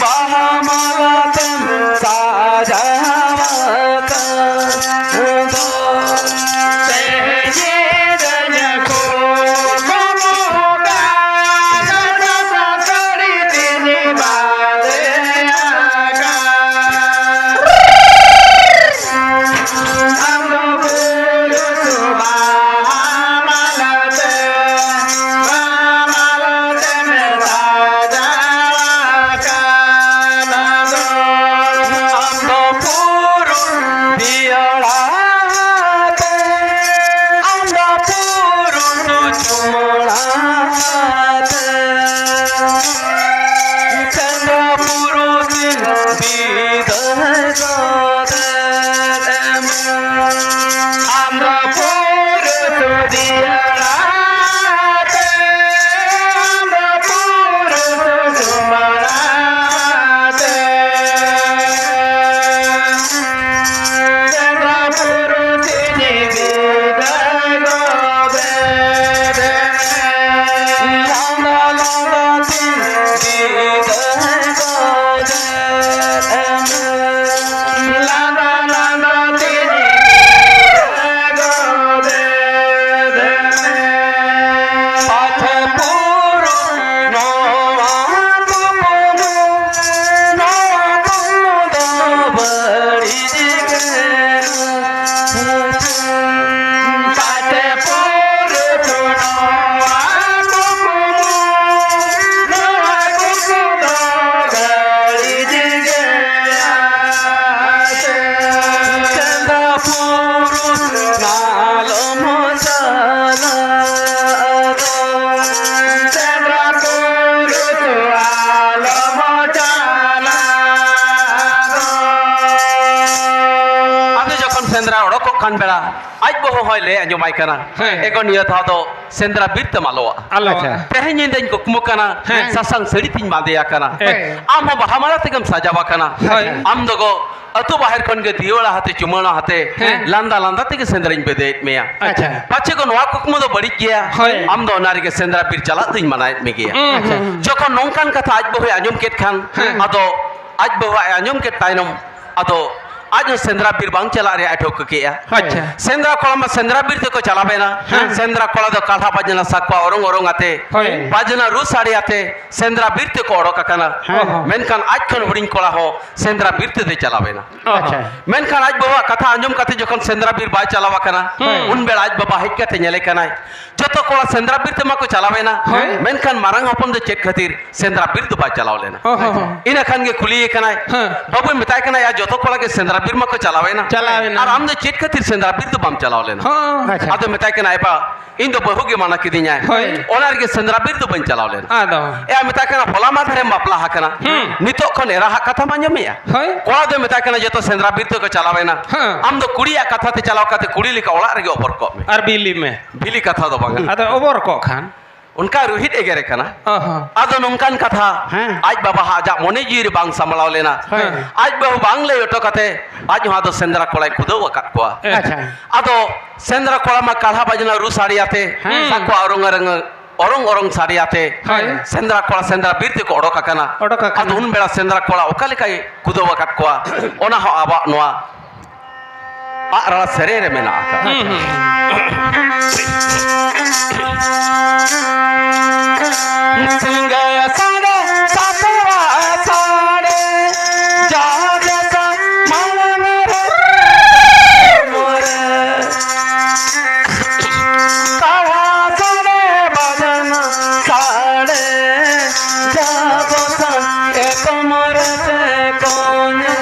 ᱵᱟᱦᱟ ᱢᱟᱞᱟᱛᱮᱢ ᱥᱟᱡᱟᱣ ᱟᱠᱟᱫ᱾ ᱥᱮᱸᱫᱽᱨᱟ ᱚᱰᱚᱠᱚᱜ ᱠᱟᱱ ᱵᱮᱲᱟ ᱟᱡ ᱵᱟᱹᱦᱩ ᱦᱚᱸᱭ ᱞᱟᱹᱭ ᱟᱸᱡᱚᱢᱟᱭ ᱠᱟᱱᱟ, ᱦᱮᱸ᱾ "ᱮᱜᱚ, ᱱᱤᱭᱟᱹ ᱫᱷᱟᱣ ᱫᱚ ᱥᱮᱸᱫᱽᱨᱟ ᱵᱤᱨ ᱛᱮᱢ ᱟᱞᱚᱣᱟ᱾ ᱟᱞᱚᱣᱟ᱾ ᱟᱪᱪᱷᱟ᱾ ᱛᱮᱦᱮᱧ ᱧᱤᱫᱟᱹᱧ ᱠᱩᱠᱢᱩ ᱠᱟᱱᱟ, ᱦᱮᱸ᱾ ᱥᱟᱥᱟᱝ ᱥᱟᱹᱲᱤ ᱛᱤᱧ ᱵᱟᱸᱫᱮ ᱟᱠᱟᱱᱟ᱾ ᱦᱮᱸ᱾ ᱟᱢ ᱦᱚᱸ ᱵᱟᱦᱟ ᱢᱟᱞᱟ ᱛᱮᱜᱮᱢ ᱥᱟᱡᱟᱣ ᱟᱠᱟᱱᱟ᱾ ᱦᱳᱭ᱾ ᱟᱢ ᱫᱚ ᱜᱚ ᱟᱹᱛᱩ ᱵᱟᱦᱮᱨ ᱠᱷᱚᱱ ᱜᱮ ᱫᱤᱭᱟᱹᱲᱟ ᱟᱛᱮ, ᱪᱩᱢᱟᱹᱲᱟ ᱟᱛᱮ, ᱦᱮᱸ᱾ ᱞᱟᱸᱫᱟ ᱞᱟᱸᱫᱟ ᱛᱮᱜᱮ ᱥᱮᱸᱫᱽᱨᱟᱧ ᱵᱮᱫᱮᱭᱮᱫ ᱢᱮᱭᱟ᱾ ᱟᱪᱪᱷᱟ᱾ ᱯᱟᱪᱷᱮ ᱜᱚ ᱱᱚᱣᱟ ᱠᱩᱠᱢᱩ ᱫᱚ ᱵᱟᱹᱲᱤᱡ ᱜᱮᱭᱟ᱾ ᱦᱳᱭ᱾ ᱟᱢ ᱫᱚ ᱚᱱᱟ ᱨᱮᱜᱮ ᱥᱮᱸᱫᱽᱨᱟ ᱵᱤᱨ ᱪᱟᱞᱟᱜ ᱫᱚᱧ ᱢᱟᱱᱟᱭᱮᱫ ᱢᱮᱜᱮᱭᱟ᱾" ᱦᱩᱸ, ᱦᱩᱸ᱾ ᱡᱚᱠᱷᱚᱱ ᱱᱚᱝᱠᱟᱱ ᱠᱟᱛᱷᱟ ᱟᱡ ᱵᱟᱹᱦᱩᱭ ᱟᱸᱡᱚᱢ ᱠᱮᱫ ᱠᱷᱟᱱ, ᱦᱮᱸ᱾ ᱟᱫᱚ ᱟᱡ ᱵᱟᱹᱦᱩᱣᱟᱜ ᱮ ᱟᱸᱡᱚᱢ ᱠᱮᱫ ᱛᱟᱭᱱᱚᱢ, ᱟᱫᱚ ᱟᱡ ᱦᱚᱸ ᱥᱮᱸᱫᱽᱨᱟ ᱵᱤᱨ ᱵᱟᱝ ᱪᱟᱞᱟᱜ ᱨᱮᱭᱟᱜ ᱮ ᱴᱷᱟᱹᱣᱠᱟᱹ ᱠᱮᱜᱼᱟ᱾ ᱟᱪᱪᱷᱟ᱾ ᱥᱮᱸᱫᱽᱨᱟ ᱠᱚᱲᱟ ᱢᱟ ᱥᱮᱸᱫᱽᱨᱟ ᱵᱤᱨ ᱛᱮᱠᱚ ᱪᱟᱞᱟᱣᱮᱱᱟ᱾ ᱦᱮᱸ᱾ ᱥᱮᱸᱫᱽᱨᱟ ᱠᱚᱲᱟ ᱫᱚ ᱠᱟᱲᱦᱟ ᱵᱟᱡᱽᱱᱟ ᱥᱟᱠᱣᱟ ᱚᱨᱚᱝ ᱚᱨᱚᱝ ᱟᱛᱮ, ᱦᱳᱭ᱾ ᱵᱟᱡᱽᱱᱟ ᱨᱩ ᱥᱟᱰᱮ ᱟᱛᱮ ᱥᱮᱸᱫᱽᱨᱟ ᱵᱤᱨ ᱛᱮᱠᱚ ᱚᱰᱚᱠ ᱟᱠᱟᱱᱟ᱾ ᱦᱮᱸ᱾ ᱢᱮᱱᱠᱷᱟᱱ ᱟᱡ ᱠᱷᱚᱱ ᱦᱩᱰᱤᱧ ᱠᱚᱲᱟ ᱦᱚᱸ ᱥᱮᱸᱫᱽᱨᱟ ᱵᱤᱨ ᱛᱮᱫᱚᱭ ᱪᱟᱞᱟᱣᱮᱱᱟ᱾ ᱟᱪᱪᱷᱟ᱾ ᱢᱮᱱᱠᱷᱟᱱ ᱟᱡ ᱵᱟᱹᱦᱩᱣᱟᱜ ᱠᱟᱛᱷᱟ ᱟᱸᱡᱚᱢ ᱠᱟᱛᱮ ᱡᱚᱠᱷᱚᱱ ᱥᱮᱸᱫᱽᱨᱟ ᱵᱤᱨ ᱵᱟᱭ ᱪᱟᱞᱟᱣ ᱟᱠᱟᱱᱟ, ᱦᱮᱸ᱾ ᱩᱱ ᱵᱮᱲᱟ ᱟᱡ ᱵᱟᱵᱟ ᱦᱮᱡ ᱠᱟᱛᱮ ᱧᱮᱞᱮ ᱠᱟᱱᱟᱭ, ᱡᱚᱛᱚ ᱠᱚᱲᱟ ᱥᱮᱸᱫᱽᱨᱟ ᱵᱤᱨ ᱛᱮᱢᱟ ᱠᱚ ᱪᱟᱞᱟᱣᱮᱱᱟ, ᱦᱳᱭ᱾ ᱢᱮᱱᱠᱷᱟᱱ ᱢᱟᱨᱟᱝ ᱦᱚᱯᱚᱱ ᱫᱚ ᱪᱮᱫ ᱠᱷᱟᱹᱛᱤᱨ ᱥᱮᱸᱫᱽᱨᱟ ᱵᱤᱨ ᱫᱚ ᱵᱟᱭ ᱪᱟᱞᱟᱣ ᱞᱮᱱᱟ? ᱦᱚᱸ, ᱦᱚᱸ, ᱦᱚᱸ᱾ ᱤᱱᱟᱹ ᱠᱷᱟᱱ ᱜᱮ ᱠᱩᱞᱤᱭᱮ ᱠᱟᱱᱟᱭ, ᱦᱮᱸ᱾ ᱵᱟᱹᱵᱩᱭ ᱢᱮᱛᱟᱭ ᱠᱟᱱᱟ, "ᱭᱟ, ᱡᱚᱛᱚ ᱠᱚᱲᱟ ᱜᱮ ᱥᱮᱸᱫᱽᱨᱟ ᱵᱤᱨ ᱢᱟᱠᱚ ᱪᱟᱞᱟᱣᱮᱱᱟ᱾ ᱪᱟᱞᱟᱣᱮᱱᱟ᱾ ᱟᱨ ᱟᱢ ᱫᱚ ᱪᱮᱫ ᱠᱷᱟᱹᱛᱤᱨ ᱥᱮᱸᱫᱽᱨᱟ ᱵᱤᱨ ᱫᱚ ᱵᱟᱢ ᱪᱟᱞᱟᱣ ᱞᱮᱱᱟ?" ᱦᱚᱸ᱾ ᱟᱪᱪᱷᱟ᱾ ᱟᱫᱚ ᱢᱮᱛᱟᱭ ᱠᱟᱱᱟ, "ᱮ ᱵᱟ, ᱤᱧ ᱫᱚ ᱵᱟᱹᱦᱩ ᱜᱮ ᱢᱟᱱᱟ ᱠᱤᱫᱤᱧᱟᱭ᱾ ᱦᱳᱭ᱾ ᱚᱱᱟ ᱨᱮᱜᱮ ᱥᱮᱸᱫᱽᱨᱟ ᱵᱤᱨ ᱫᱚ ᱵᱟᱹᱧ ᱪᱟᱞᱟᱣ ᱞᱮᱱᱟ᱾" ᱟᱫᱚ᱾ ᱮ, ᱢᱮᱛᱟᱭ ᱠᱟᱱᱟ, "ᱦᱚᱞᱟ ᱢᱟᱫᱷᱮᱨᱮᱢ ᱵᱟᱯᱞᱟ ᱟᱠᱟᱱᱟ᱾ ᱦᱩᱸ᱾ ᱱᱤᱛᱚᱜ ᱠᱷᱚᱱ ᱮᱨᱟ ᱦᱟᱜ ᱠᱟᱛᱷᱟᱢ ᱟᱸᱡᱚᱢᱮᱜᱼᱟ?" ᱦᱳᱭ᱾ ᱠᱚᱲᱟ ᱫᱚᱭ ᱢᱮᱛᱟᱭ ᱠᱟᱱᱟ, "ᱡᱚᱛᱚ ᱥᱮᱸᱫᱽᱨᱟ ᱵᱤᱨ ᱛᱮᱠᱚ ᱪᱟᱞᱟᱣᱮᱱᱟ᱾ ᱦᱮᱸ᱾ ᱟᱢ ᱫᱚ ᱠᱩᱲᱤᱭᱟᱜ ᱠᱟᱛᱷᱟ ᱛᱮ ᱪᱟᱞᱟᱣ ᱠᱟᱛᱮ ᱠᱩᱲᱤ ᱞᱮᱠᱟ ᱚᱲᱟᱜ ᱨᱮᱜᱮ ᱚᱵᱚᱨ ᱠᱚᱜ ᱢᱮ᱾" ᱟᱨ ᱵᱤᱞᱤ ᱢᱮ᱾ ᱵᱤᱞᱤ ᱠᱟᱛᱷᱟ ᱫᱚ ᱵᱟᱝᱟ᱾ ᱟᱫᱚ ᱚᱵᱚᱨ ᱠᱚᱜ ᱠᱷᱟᱱ? ᱚᱱᱠᱟ ᱨᱩᱦᱤᱫ ᱮᱜᱮᱨᱮ ᱠᱟᱱᱟ᱾ ᱚ ᱦᱚᱸ᱾ ᱟᱫᱚ ᱱᱚᱝᱠᱟᱱ ᱠᱟᱛᱷᱟ ᱦᱮᱸ᱾ ᱟᱡ ᱵᱟᱵᱟ ᱦᱟᱜ ᱟᱡᱟᱜ ᱢᱚᱱᱮ ᱡᱤᱣᱤ ᱨᱮ ᱵᱟᱝ ᱥᱟᱢᱵᱲᱟᱣ ᱞᱮᱱᱟ᱾ ᱦᱮᱸ᱾ ᱟᱡ ᱵᱟᱹᱦᱩ ᱵᱟᱝ ᱞᱟᱹᱭ ᱦᱚᱴᱚ ᱠᱟᱛᱮ ᱟᱡ ᱦᱚᱸ ᱟᱫᱚ ᱥᱮᱸᱫᱽᱨᱟ ᱠᱚᱲᱟᱭ ᱠᱩᱫᱟᱹᱣ ᱟᱠᱟᱫ ᱠᱚᱣᱟ᱾ ᱟᱪᱪᱷᱟ᱾ ᱟᱫᱚ ᱥᱮᱸᱫᱽᱨᱟ ᱠᱚᱲᱟ ᱢᱟ ᱠᱟᱲᱦᱟ ᱵᱟᱡᱽᱱᱟ ᱨᱩ ᱥᱟᱰᱮ ᱟᱛᱮ, ᱦᱮᱸ᱾ ᱥᱟᱠᱣᱟ ᱚᱨᱚᱝ ᱚᱨᱚᱝ, ᱚᱨᱚᱝ ᱚᱨᱚᱝ ᱥᱟᱰᱮ ᱟᱛᱮ, ᱦᱳᱭ᱾ ᱥᱮᱸᱫᱽᱨᱟ ᱠᱚᱲᱟ ᱥᱮᱸᱫᱽᱨᱟ ᱵᱤᱨ ᱛᱮᱠᱚ ᱚᱰᱚᱠ ᱟᱠᱟᱱᱟ᱾ ᱚᱰᱚᱠ ᱟᱠᱟᱱᱟ᱾ ᱟᱫᱚ ᱩᱱ ᱵᱮᱲᱟ ᱥᱮᱸᱫᱽᱨᱟ ᱠᱚᱲᱟ ᱚᱠᱟ ᱞᱮᱠᱟᱭ ᱠᱩᱫᱟᱹᱣ ᱟᱠᱟᱫ ᱠᱚᱣᱟ, ᱚᱱᱟ ᱦᱚᱸ ᱟᱵᱚᱣᱟᱜ ᱱᱚᱣᱟ ᱟᱜ ᱨᱟᱲᱟ ᱥᱮᱨᱮᱧ ᱨᱮ ᱢᱮᱱᱟᱜ ᱟᱠᱟᱫᱟ᱾ ᱦᱩᱸ, ᱦᱩᱸ᱾ ᱥᱤᱸᱜᱟᱹᱭᱟ ᱥᱟᱰᱮ, ᱥᱟᱛᱣᱟ ᱥᱟᱰᱮ, ᱡᱟᱦᱟᱸ ᱡᱚᱛᱚ ᱢᱟᱲᱟᱝ ᱨᱮ ᱢᱚᱨᱮ᱾ ᱠᱟᱲᱦᱟ ᱥᱟᱰᱮ, ᱵᱟᱡᱟᱱᱟ ᱥᱟᱰᱮ, ᱡᱟᱦᱟᱸ ᱵᱚᱥᱟ ᱮ ᱠᱚᱢᱚᱨ ᱨᱮ ᱠᱚᱧᱮ᱾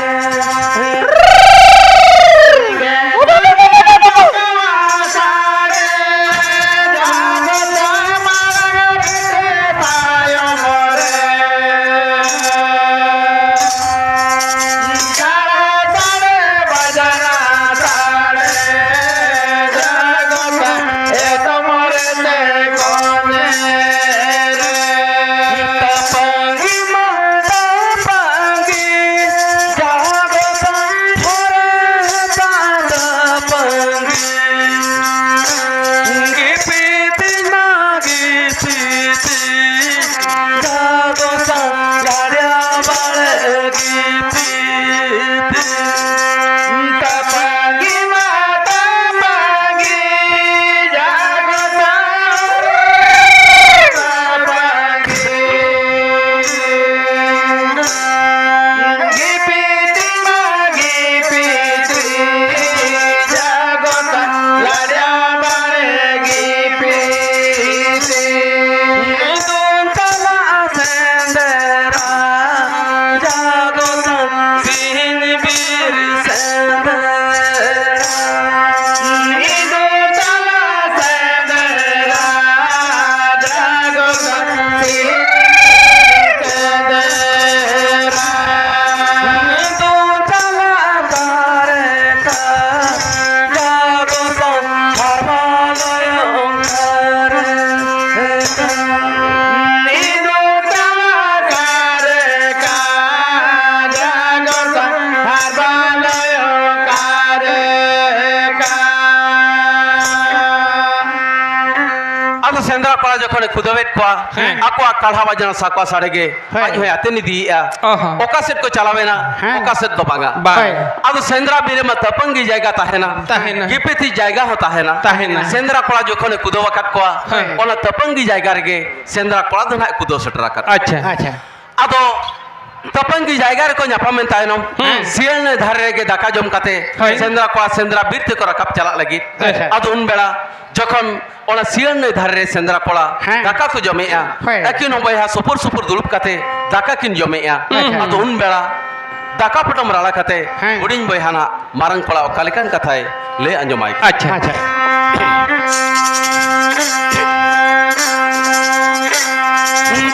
ᱟᱫᱚ ᱥᱮᱸᱫᱽᱨᱟ ᱠᱚᱲᱟ ᱡᱚᱠᱷᱚᱱᱮ ᱠᱩᱫᱟᱹᱣᱮᱫ ᱠᱚᱣᱟ, ᱦᱮᱸ᱾ ᱟᱠᱚᱣᱟᱜ ᱠᱟᱲᱦᱟ ᱵᱟᱡᱽᱱᱟ ᱥᱟᱠᱣᱟ ᱥᱟᱰᱮ ᱜᱮ ᱦᱮᱸ᱾ ᱟᱡ ᱦᱚᱸᱭ ᱟᱛᱮᱱ ᱤᱫᱤᱭᱮᱫᱼᱟ᱾ ᱚ ᱦᱚᱸ᱾ ᱚᱠᱟ ᱥᱮᱫ ᱠᱚ ᱪᱟᱞᱟᱣᱮᱱᱟ, ᱦᱮᱸ᱾ ᱚᱠᱟ ᱥᱮᱫ ᱫᱚ ᱵᱟᱝᱟ᱾ ᱵᱟᱝ᱾ ᱦᱳᱭ᱾ ᱟᱫᱚ ᱥᱮᱸᱫᱽᱨᱟ ᱵᱤᱨ ᱨᱮᱢᱟ ᱛᱟᱹᱯᱟᱹᱝᱜᱤ ᱡᱟᱭᱜᱟ ᱛᱟᱦᱮᱱᱟ᱾ ᱛᱟᱦᱮᱱᱟ᱾ ᱜᱤᱯᱤᱛᱤ ᱡᱟᱭᱜᱟ ᱦᱚᱸ ᱛᱟᱦᱮᱱᱟ᱾ ᱛᱟᱦᱮᱱᱟ᱾ ᱥᱮᱸᱫᱽᱨᱟ ᱠᱚᱲᱟ ᱡᱚᱠᱷᱚᱱᱮ ᱠᱩᱫᱟᱹᱣ ᱟᱠᱟᱫ ᱠᱚᱣᱟ, ᱦᱮᱸ᱾ ᱚᱱᱟ ᱛᱟᱹᱯᱟᱹᱝᱜᱤ ᱡᱟᱭᱜᱟ ᱨᱮᱜᱮ ᱥᱮᱸᱫᱽᱨᱟ ᱠᱚᱲᱟ ᱫᱚ ᱱᱟᱦᱟᱜ ᱠᱩᱫᱟᱹᱣ ᱥᱮᱴᱮᱨ ᱟᱠᱟᱫ ᱠᱚᱣᱟ᱾ ᱟᱪᱪᱷᱟ᱾ ᱟᱪᱪᱷᱟ᱾ ᱟᱫᱚ ᱛᱟᱹᱯᱟᱹᱝᱜᱤ ᱡᱟᱭᱜᱟ ᱨᱮᱠᱚ ᱧᱟᱯᱟᱢᱮᱱ ᱛᱟᱭᱱᱚᱢ, ᱦᱮᱸ᱾ ᱥᱤᱭᱟᱹᱲ ᱱᱟᱹᱭ ᱫᱷᱟᱨᱮ ᱨᱮᱜᱮ ᱫᱟᱠᱟ ᱡᱚᱢ ᱠᱟᱛᱮ ᱦᱳᱭ᱾ ᱥᱮᱸᱫᱽᱨᱟ ᱠᱚᱲᱟ ᱥᱮᱸᱫᱽᱨᱟ ᱵᱤᱨ ᱛᱮᱠᱚ ᱨᱟᱠᱟᱵ ᱪᱟᱞᱟᱜ ᱞᱟᱹᱜᱤᱫ᱾ ᱟᱪᱪᱷᱟ᱾ ᱟᱫᱚ ᱩᱱ ᱵᱮᱲᱟ ᱡᱚᱠᱷᱚᱱ ᱚᱱᱟ ᱥᱤᱭᱟᱹᱲ ᱱᱟᱹᱭ ᱫᱷᱟᱨᱮ ᱨᱮ ᱥᱮᱸᱫᱽᱨᱟ ᱠᱚᱲᱟ ᱦᱮᱸ᱾ ᱫᱟᱠᱟ ᱠᱚ ᱡᱚᱢᱮᱜᱼᱟ, ᱦᱳᱭ᱾ ᱟᱹᱠᱤᱱ ᱦᱚᱸ ᱵᱚᱭᱦᱟ ᱥᱩᱯᱩᱨ ᱥᱩᱯᱩᱨ ᱫᱩᱲᱩᱵ ᱠᱟᱛᱮ ᱫᱟᱠᱟ ᱠᱤᱱ ᱡᱚᱢᱮᱜᱼᱟ᱾ ᱟᱪᱪᱷᱟ᱾ ᱟᱫᱚ ᱩᱱ ᱵᱮᱲᱟ ᱫᱟᱠᱟ ᱯᱚᱴᱚᱢ ᱨᱟᱲᱟ ᱠᱟᱛᱮ ᱦᱮᱸ᱾ ᱦᱩᱰᱤᱧ ᱵᱚᱭᱦᱟ ᱱᱟᱜ ᱢᱟᱨᱟᱝ ᱠᱚᱲᱟ ᱚᱠᱟ ᱞᱮᱠᱟᱱ ᱠᱟᱛᱷᱟᱭ ᱞᱟᱹᱭ ᱟᱸᱡᱚᱢᱟᱭ ᱠᱟᱱᱟ᱾ ᱟᱪᱪᱷᱟ᱾ ᱟᱪᱪᱷᱟ᱾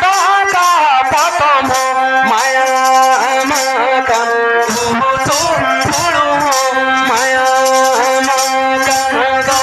ᱫᱟᱠᱟ ᱯᱚᱴᱚᱢ ᱢᱟᱭᱟ ᱢᱟᱠᱟᱱ ᱩᱛᱩ ᱦᱩᱲᱩ ᱦᱚᱸ ᱢᱟᱭᱟ ᱢᱟᱠᱟᱱ ᱫᱚ᱾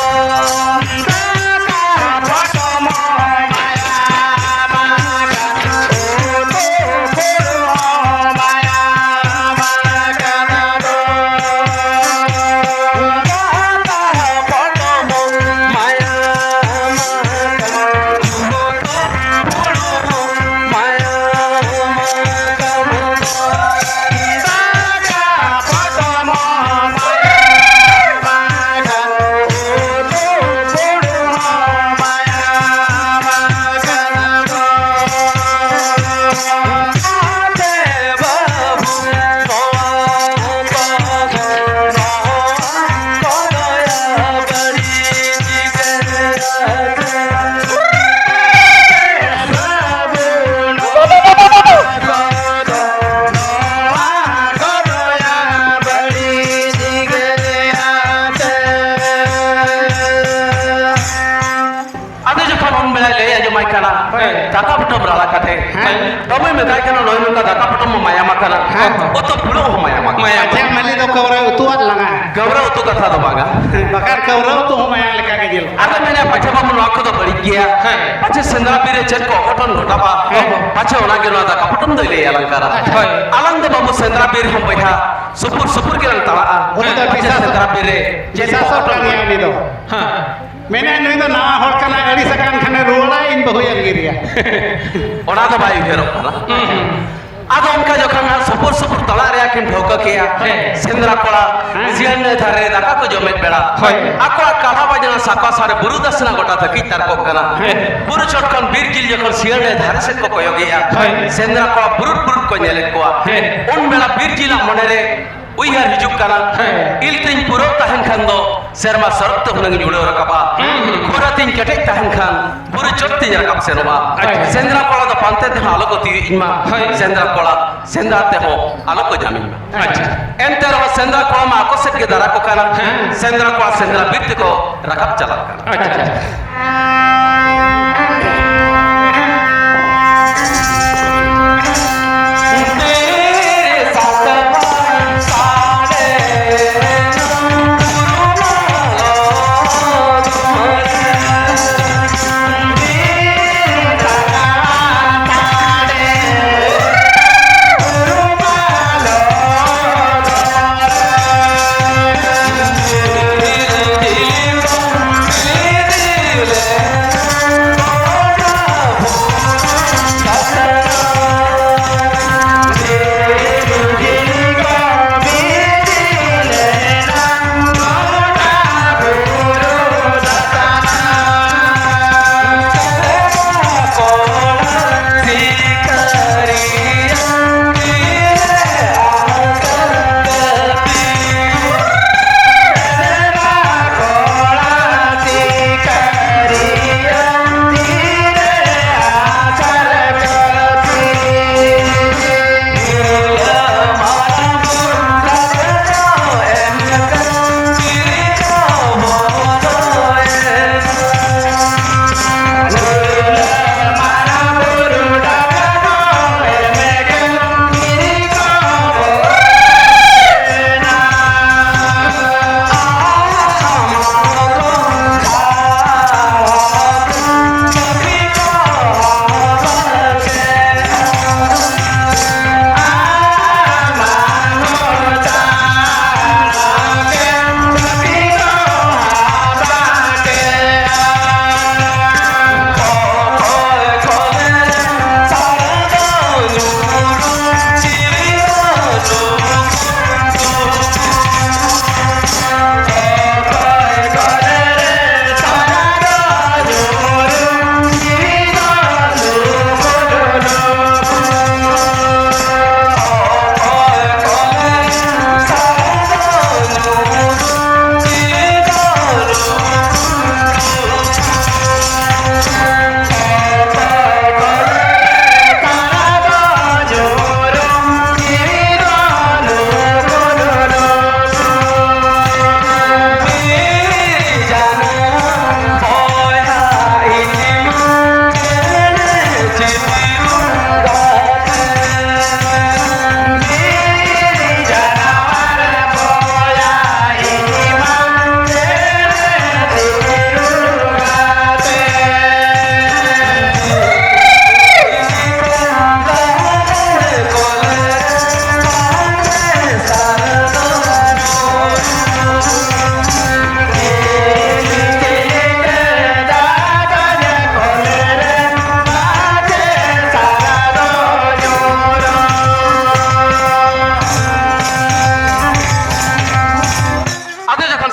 ᱦᱳᱭ᱾ ᱫᱟᱠᱟ ᱯᱚᱴᱚᱢ ᱨᱟᱲᱟ ᱠᱟᱛᱮ, ᱦᱮᱸ᱾ ᱵᱟᱹᱵᱩᱭ ᱢᱮᱛᱟᱭ ᱠᱟᱱᱟ, "ᱱᱚᱜᱼᱚᱭ ᱱᱚᱝᱠᱟ ᱫᱟᱠᱟ ᱯᱚᱴᱚᱢ ᱢᱟ ᱢᱟᱭᱟᱢ ᱟᱠᱟᱱᱟ, ᱦᱮᱸ᱾ ᱩᱛᱩ ᱯᱷᱩᱲᱩᱜ ᱦᱚᱸ ᱢᱟᱭᱟᱢ ᱟᱠᱟᱱᱟ᱾ ᱢᱟᱭᱟᱢ ᱯᱟᱪᱷᱮ ᱢᱟᱹᱞᱤ ᱫᱚ ᱠᱟᱹᱣᱨᱟᱹ ᱩᱛᱩᱣᱟᱜ ᱞᱟᱝᱟ?" ᱠᱟᱹᱣᱨᱟᱹ ᱩᱛᱩ ᱠᱟᱛᱷᱟ ᱫᱚ ᱵᱟᱝᱟ᱾ ᱵᱟᱠᱷᱟᱱ ᱠᱟᱹᱣᱨᱟᱹ ᱩᱛᱩ ᱦᱚᱸ ᱢᱟᱭᱟᱢ ᱞᱮᱠᱟ ᱜᱮ ᱧᱮᱞᱚᱜᱼᱟ᱾ ᱟᱫᱚ ᱢᱮᱱᱟ, ᱯᱟᱪᱷᱮ ᱵᱟᱹᱵᱩ ᱱᱚᱣᱟ ᱠᱚᱫᱚ ᱵᱟᱹᱲᱤᱡ ᱜᱮᱭᱟ᱾ ᱦᱮᱸ᱾ ᱯᱟᱪᱷᱮ ᱥᱮᱸᱫᱽᱨᱟ ᱵᱤᱨ ᱨᱮ ᱪᱮᱫ ᱠᱚ ᱚᱜᱷᱚᱴᱚᱱ ᱜᱷᱚᱴᱟᱜᱼᱟ᱾ ᱦᱮᱸ᱾ ᱯᱟᱪᱷᱮ ᱚᱱᱟ ᱜᱮ ᱱᱚᱣᱟ ᱫᱟᱠᱟ ᱯᱚᱴᱚᱢ ᱫᱚᱭ ᱞᱟᱹᱭ ᱟᱞᱟᱝ ᱠᱟᱱᱟ᱾ ᱦᱳᱭ᱾ ᱟᱞᱟᱝ ᱫᱚ ᱵᱟᱹᱵᱩ ᱥᱮᱸᱫᱽᱨᱟ ᱵᱤᱨ ᱦᱚᱸ ᱵᱚᱭᱦᱟ ᱥᱩᱯᱩᱨ ᱥᱩᱯᱩᱨ ᱜᱮᱞᱟᱝ ᱛᱟᱲᱟᱜᱼᱟ᱾ ᱩᱱᱤ ᱫᱚ ᱯᱟᱪᱷᱮ ᱵᱤᱥᱟᱥᱚᱜ, ᱥᱮᱸᱫᱽᱨᱟ ᱵᱤᱨ ᱨᱮ ᱪᱮᱫ ᱠᱚ ᱵᱤᱥᱟᱥᱚᱜ ᱚᱜᱷᱚᱴᱚᱱ ᱠᱟᱱ ᱜᱮᱭᱟ ᱩᱱᱤ ᱫᱚ᱾ ᱦᱮᱸ᱾ ᱢᱮᱱᱟᱭ, "ᱱᱩᱭ ᱫᱚ ᱱᱟᱣᱟ ᱦᱚᱲ ᱠᱟᱱᱟᱭ, ᱟᱹᱲᱤᱥ ᱟᱠᱟᱱ ᱠᱷᱟᱱᱮ ᱨᱩᱣᱟᱹᱲᱟᱭ, ᱤᱧ ᱵᱟᱹᱦᱩᱭ ᱟᱸᱜᱤᱨᱮᱭᱟ᱾" ᱚᱱᱟ ᱫᱚ ᱵᱟᱭ ᱩᱭᱦᱟᱹᱨᱚᱜ ᱠᱟᱱᱟ᱾ ᱦᱩᱸ, ᱦᱩᱸ᱾ ᱟᱫᱚ ᱚᱱᱠᱟ ᱡᱚᱠᱷᱚᱱ ᱦᱟᱸᱜ ᱥᱩᱯᱩᱨ ᱥᱩᱯᱩᱨ ᱛᱟᱞᱟ ᱨᱮᱭᱟᱜ ᱠᱤᱱ ᱴᱷᱟᱹᱣᱠᱟᱹ ᱠᱮᱜᱼᱟ, ᱦᱮᱸ᱾ ᱥᱮᱸᱫᱽᱨᱟ ᱠᱚᱲᱟ ᱦᱮᱸ᱾ ᱥᱤᱭᱟᱹᱲ ᱱᱟᱹᱭ ᱫᱷᱟᱨᱮ ᱨᱮ ᱫᱟᱠᱟ ᱠᱚ ᱡᱚᱢᱮᱫ ᱵᱮᱲᱟ, ᱦᱳᱭ᱾ ᱟᱠᱚᱣᱟᱜ ᱠᱟᱲᱟ ᱵᱟᱡᱽᱱᱟ ᱥᱟᱠᱣᱟ ᱥᱟᱰᱮ ᱵᱩᱨᱩ ᱫᱟᱥᱱᱟ ᱜᱚᱴᱟ ᱛᱟᱹᱠᱤᱡ ᱛᱟᱨᱠᱚᱜ ᱠᱟᱱᱟ᱾ ᱦᱮᱸ᱾ ᱵᱩᱨᱩ ᱪᱚᱴ ᱠᱷᱚᱱ ᱵᱤᱨ ᱡᱤᱞ ᱡᱚᱠᱷᱚᱱ ᱥᱤᱭᱟᱹᱲ ᱱᱟᱹᱭ ᱫᱷᱟᱨᱮ ᱥᱮᱫ ᱠᱚ ᱠᱚᱭᱚᱜᱮᱜᱼᱟ, ᱦᱳᱭ᱾ ᱥᱮᱸᱫᱽᱨᱟ ᱠᱚᱲᱟ ᱵᱩᱨᱩᱴ ᱵᱩᱨᱩᱴ ᱠᱚ ᱧᱮᱞᱮᱫ ᱠᱚᱣᱟ᱾ ᱦᱮᱸ᱾ ᱩᱱ ᱵᱮᱲᱟ ᱵᱤᱨ ᱡᱤᱞᱟᱜ ᱢᱚᱱᱮᱨᱮ ᱩᱭᱦᱟᱹᱨ ᱦᱤᱡᱩᱜ ᱠᱟᱱᱟ, ᱦᱮᱸ᱾ ᱤᱞ ᱛᱤᱧ ᱯᱩᱨᱟᱹᱣ ᱛᱟᱦᱮᱱ ᱠᱷᱟᱱ ᱫᱚ ᱥᱮᱨᱢᱟ ᱥᱚᱨᱚᱜ ᱛᱮ ᱦᱩᱱᱟᱹᱝ ᱤᱧ ᱩᱰᱟᱹᱣ ᱨᱟᱠᱟᱵᱟ᱾ ᱦᱩᱸ, ᱦᱩᱸ᱾ ᱠᱷᱩᱨᱟᱹ ᱛᱤᱧ ᱠᱮᱴᱮᱡ ᱛᱟᱦᱮᱱ ᱠᱷᱟᱱ ᱵᱩᱨᱩ ᱪᱚᱴ ᱛᱤᱧ ᱨᱟᱠᱟᱵ ᱥᱮᱱᱚᱜᱼᱟ᱾ ᱟᱪᱪᱷᱟ᱾ ᱥᱮᱸᱫᱽᱨᱟ ᱠᱚᱲᱟ ᱫᱚ ᱯᱟᱱᱛᱮ ᱛᱮᱦᱚᱸ ᱟᱞᱚ ᱠᱚ ᱛᱤᱭᱳᱜ ᱤᱧ ᱢᱟ᱾ ᱦᱳᱭ᱾ ᱥᱮᱸᱫᱽᱨᱟ ᱠᱚᱲᱟ ᱥᱮᱸᱫᱽᱨᱟ ᱛᱮᱦᱚᱸ ᱟᱞᱚ ᱠᱚ ᱧᱟᱢᱤᱧ ᱢᱟ᱾ ᱟᱪᱪᱷᱟ᱾ ᱮᱱᱛᱮ ᱨᱮᱦᱚᱸ ᱥᱮᱸᱫᱽᱨᱟ ᱠᱚᱲᱟ ᱢᱟ ᱟᱠᱚ ᱥᱮᱫ ᱜᱮ ᱫᱟᱨᱟ ᱠᱚ ᱠᱟᱱᱟ᱾ ᱦᱮᱸ᱾ ᱥᱮᱸᱫᱽᱨᱟ ᱠᱚᱲᱟ ᱥᱮᱸᱫᱽᱨᱟ ᱵᱤᱨ ᱛᱮᱠᱚ ᱨᱟᱠᱟᱵ ᱪᱟᱞᱟᱜ ᱠᱟᱱᱟ᱾ ᱟᱪᱪᱷᱟ, ᱟᱪᱪᱷᱟ᱾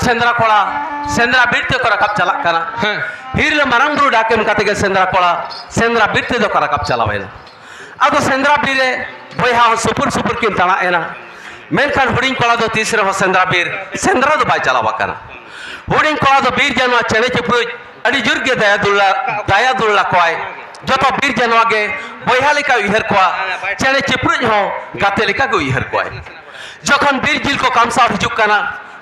ᱥᱮᱸᱫᱽᱨᱟ ᱠᱚᱲᱟ ᱥᱮᱸᱫᱽᱨᱟ ᱵᱤᱨ ᱛᱮᱠᱚ ᱨᱟᱠᱟᱵ ᱪᱟᱞᱟᱜ ᱠᱟᱱᱟ᱾ ᱦᱮᱸ᱾ ᱦᱤᱨᱞᱟᱹ ᱢᱟᱨᱟᱝ ᱵᱩᱨᱩ ᱰᱟᱠ ᱮᱢ ᱠᱟᱛᱮ ᱜᱮ ᱥᱮᱸᱫᱽᱨᱟ ᱠᱚᱲᱟ ᱥᱮᱸᱫᱽᱨᱟ ᱵᱤᱨ ᱛᱮᱫᱚ ᱠᱚ ᱨᱟᱠᱟᱵ ᱪᱟᱞᱟᱣᱮᱱᱟ᱾ ᱟᱫᱚ ᱥᱮᱸᱫᱽᱨᱟ ᱵᱤᱨ ᱨᱮ ᱵᱚᱭᱦᱟ ᱦᱚᱸ ᱥᱩᱯᱩᱨ ᱥᱩᱯᱩᱨ ᱠᱤᱱ ᱛᱟᱬᱟᱜ ᱮᱱᱟ᱾ ᱢᱮᱱᱠᱷᱟᱱ ᱦᱩᱰᱤᱧ ᱠᱚᱲᱟ ᱫᱚ ᱛᱤᱥ ᱨᱮᱦᱚᱸ ᱥᱮᱸᱫᱽᱨᱟ ᱵᱤᱨ ᱥᱮᱸᱫᱽᱨᱟ ᱫᱚ ᱵᱟᱭ ᱪᱟᱞᱟᱣ ᱟᱠᱟᱱᱟ᱾ ᱦᱩᱰᱤᱧ ᱠᱚᱲᱟ ᱫᱚ ᱵᱤᱨ ᱡᱟᱱᱣᱟᱨ ᱪᱮᱬᱮ ᱪᱤᱯᱨᱩᱡ ᱟᱹᱰᱤ ᱡᱳᱨ ᱜᱮ ᱫᱟᱭᱟ ᱫᱩᱞᱟ-, ᱫᱟᱭᱟ ᱫᱩᱞᱟᱞ ᱠᱚᱣᱟᱭ᱾ ᱡᱚᱛᱚ ᱵᱤᱨ ᱡᱟᱱᱣᱟᱨ ᱜᱮ ᱵᱚᱭᱦᱟ ᱞᱮᱠᱟᱭ ᱩᱭᱦᱟᱹᱨ ᱠᱚᱣᱟ, ᱪᱮᱬᱮ ᱪᱤᱯᱨᱩᱡ ᱦᱚᱸ ᱜᱟᱛᱮ ᱞᱮᱠᱟ ᱜᱮ ᱩᱭᱦᱟᱹᱨ ᱠᱚᱣᱟᱭ᱾ ᱡᱚᱠᱷᱚᱱ ᱵᱤᱨ ᱡᱤᱞ ᱠᱚ ᱠᱟᱢᱥᱟᱣ ᱦᱤᱡᱩᱜ ᱠᱟᱱᱟ,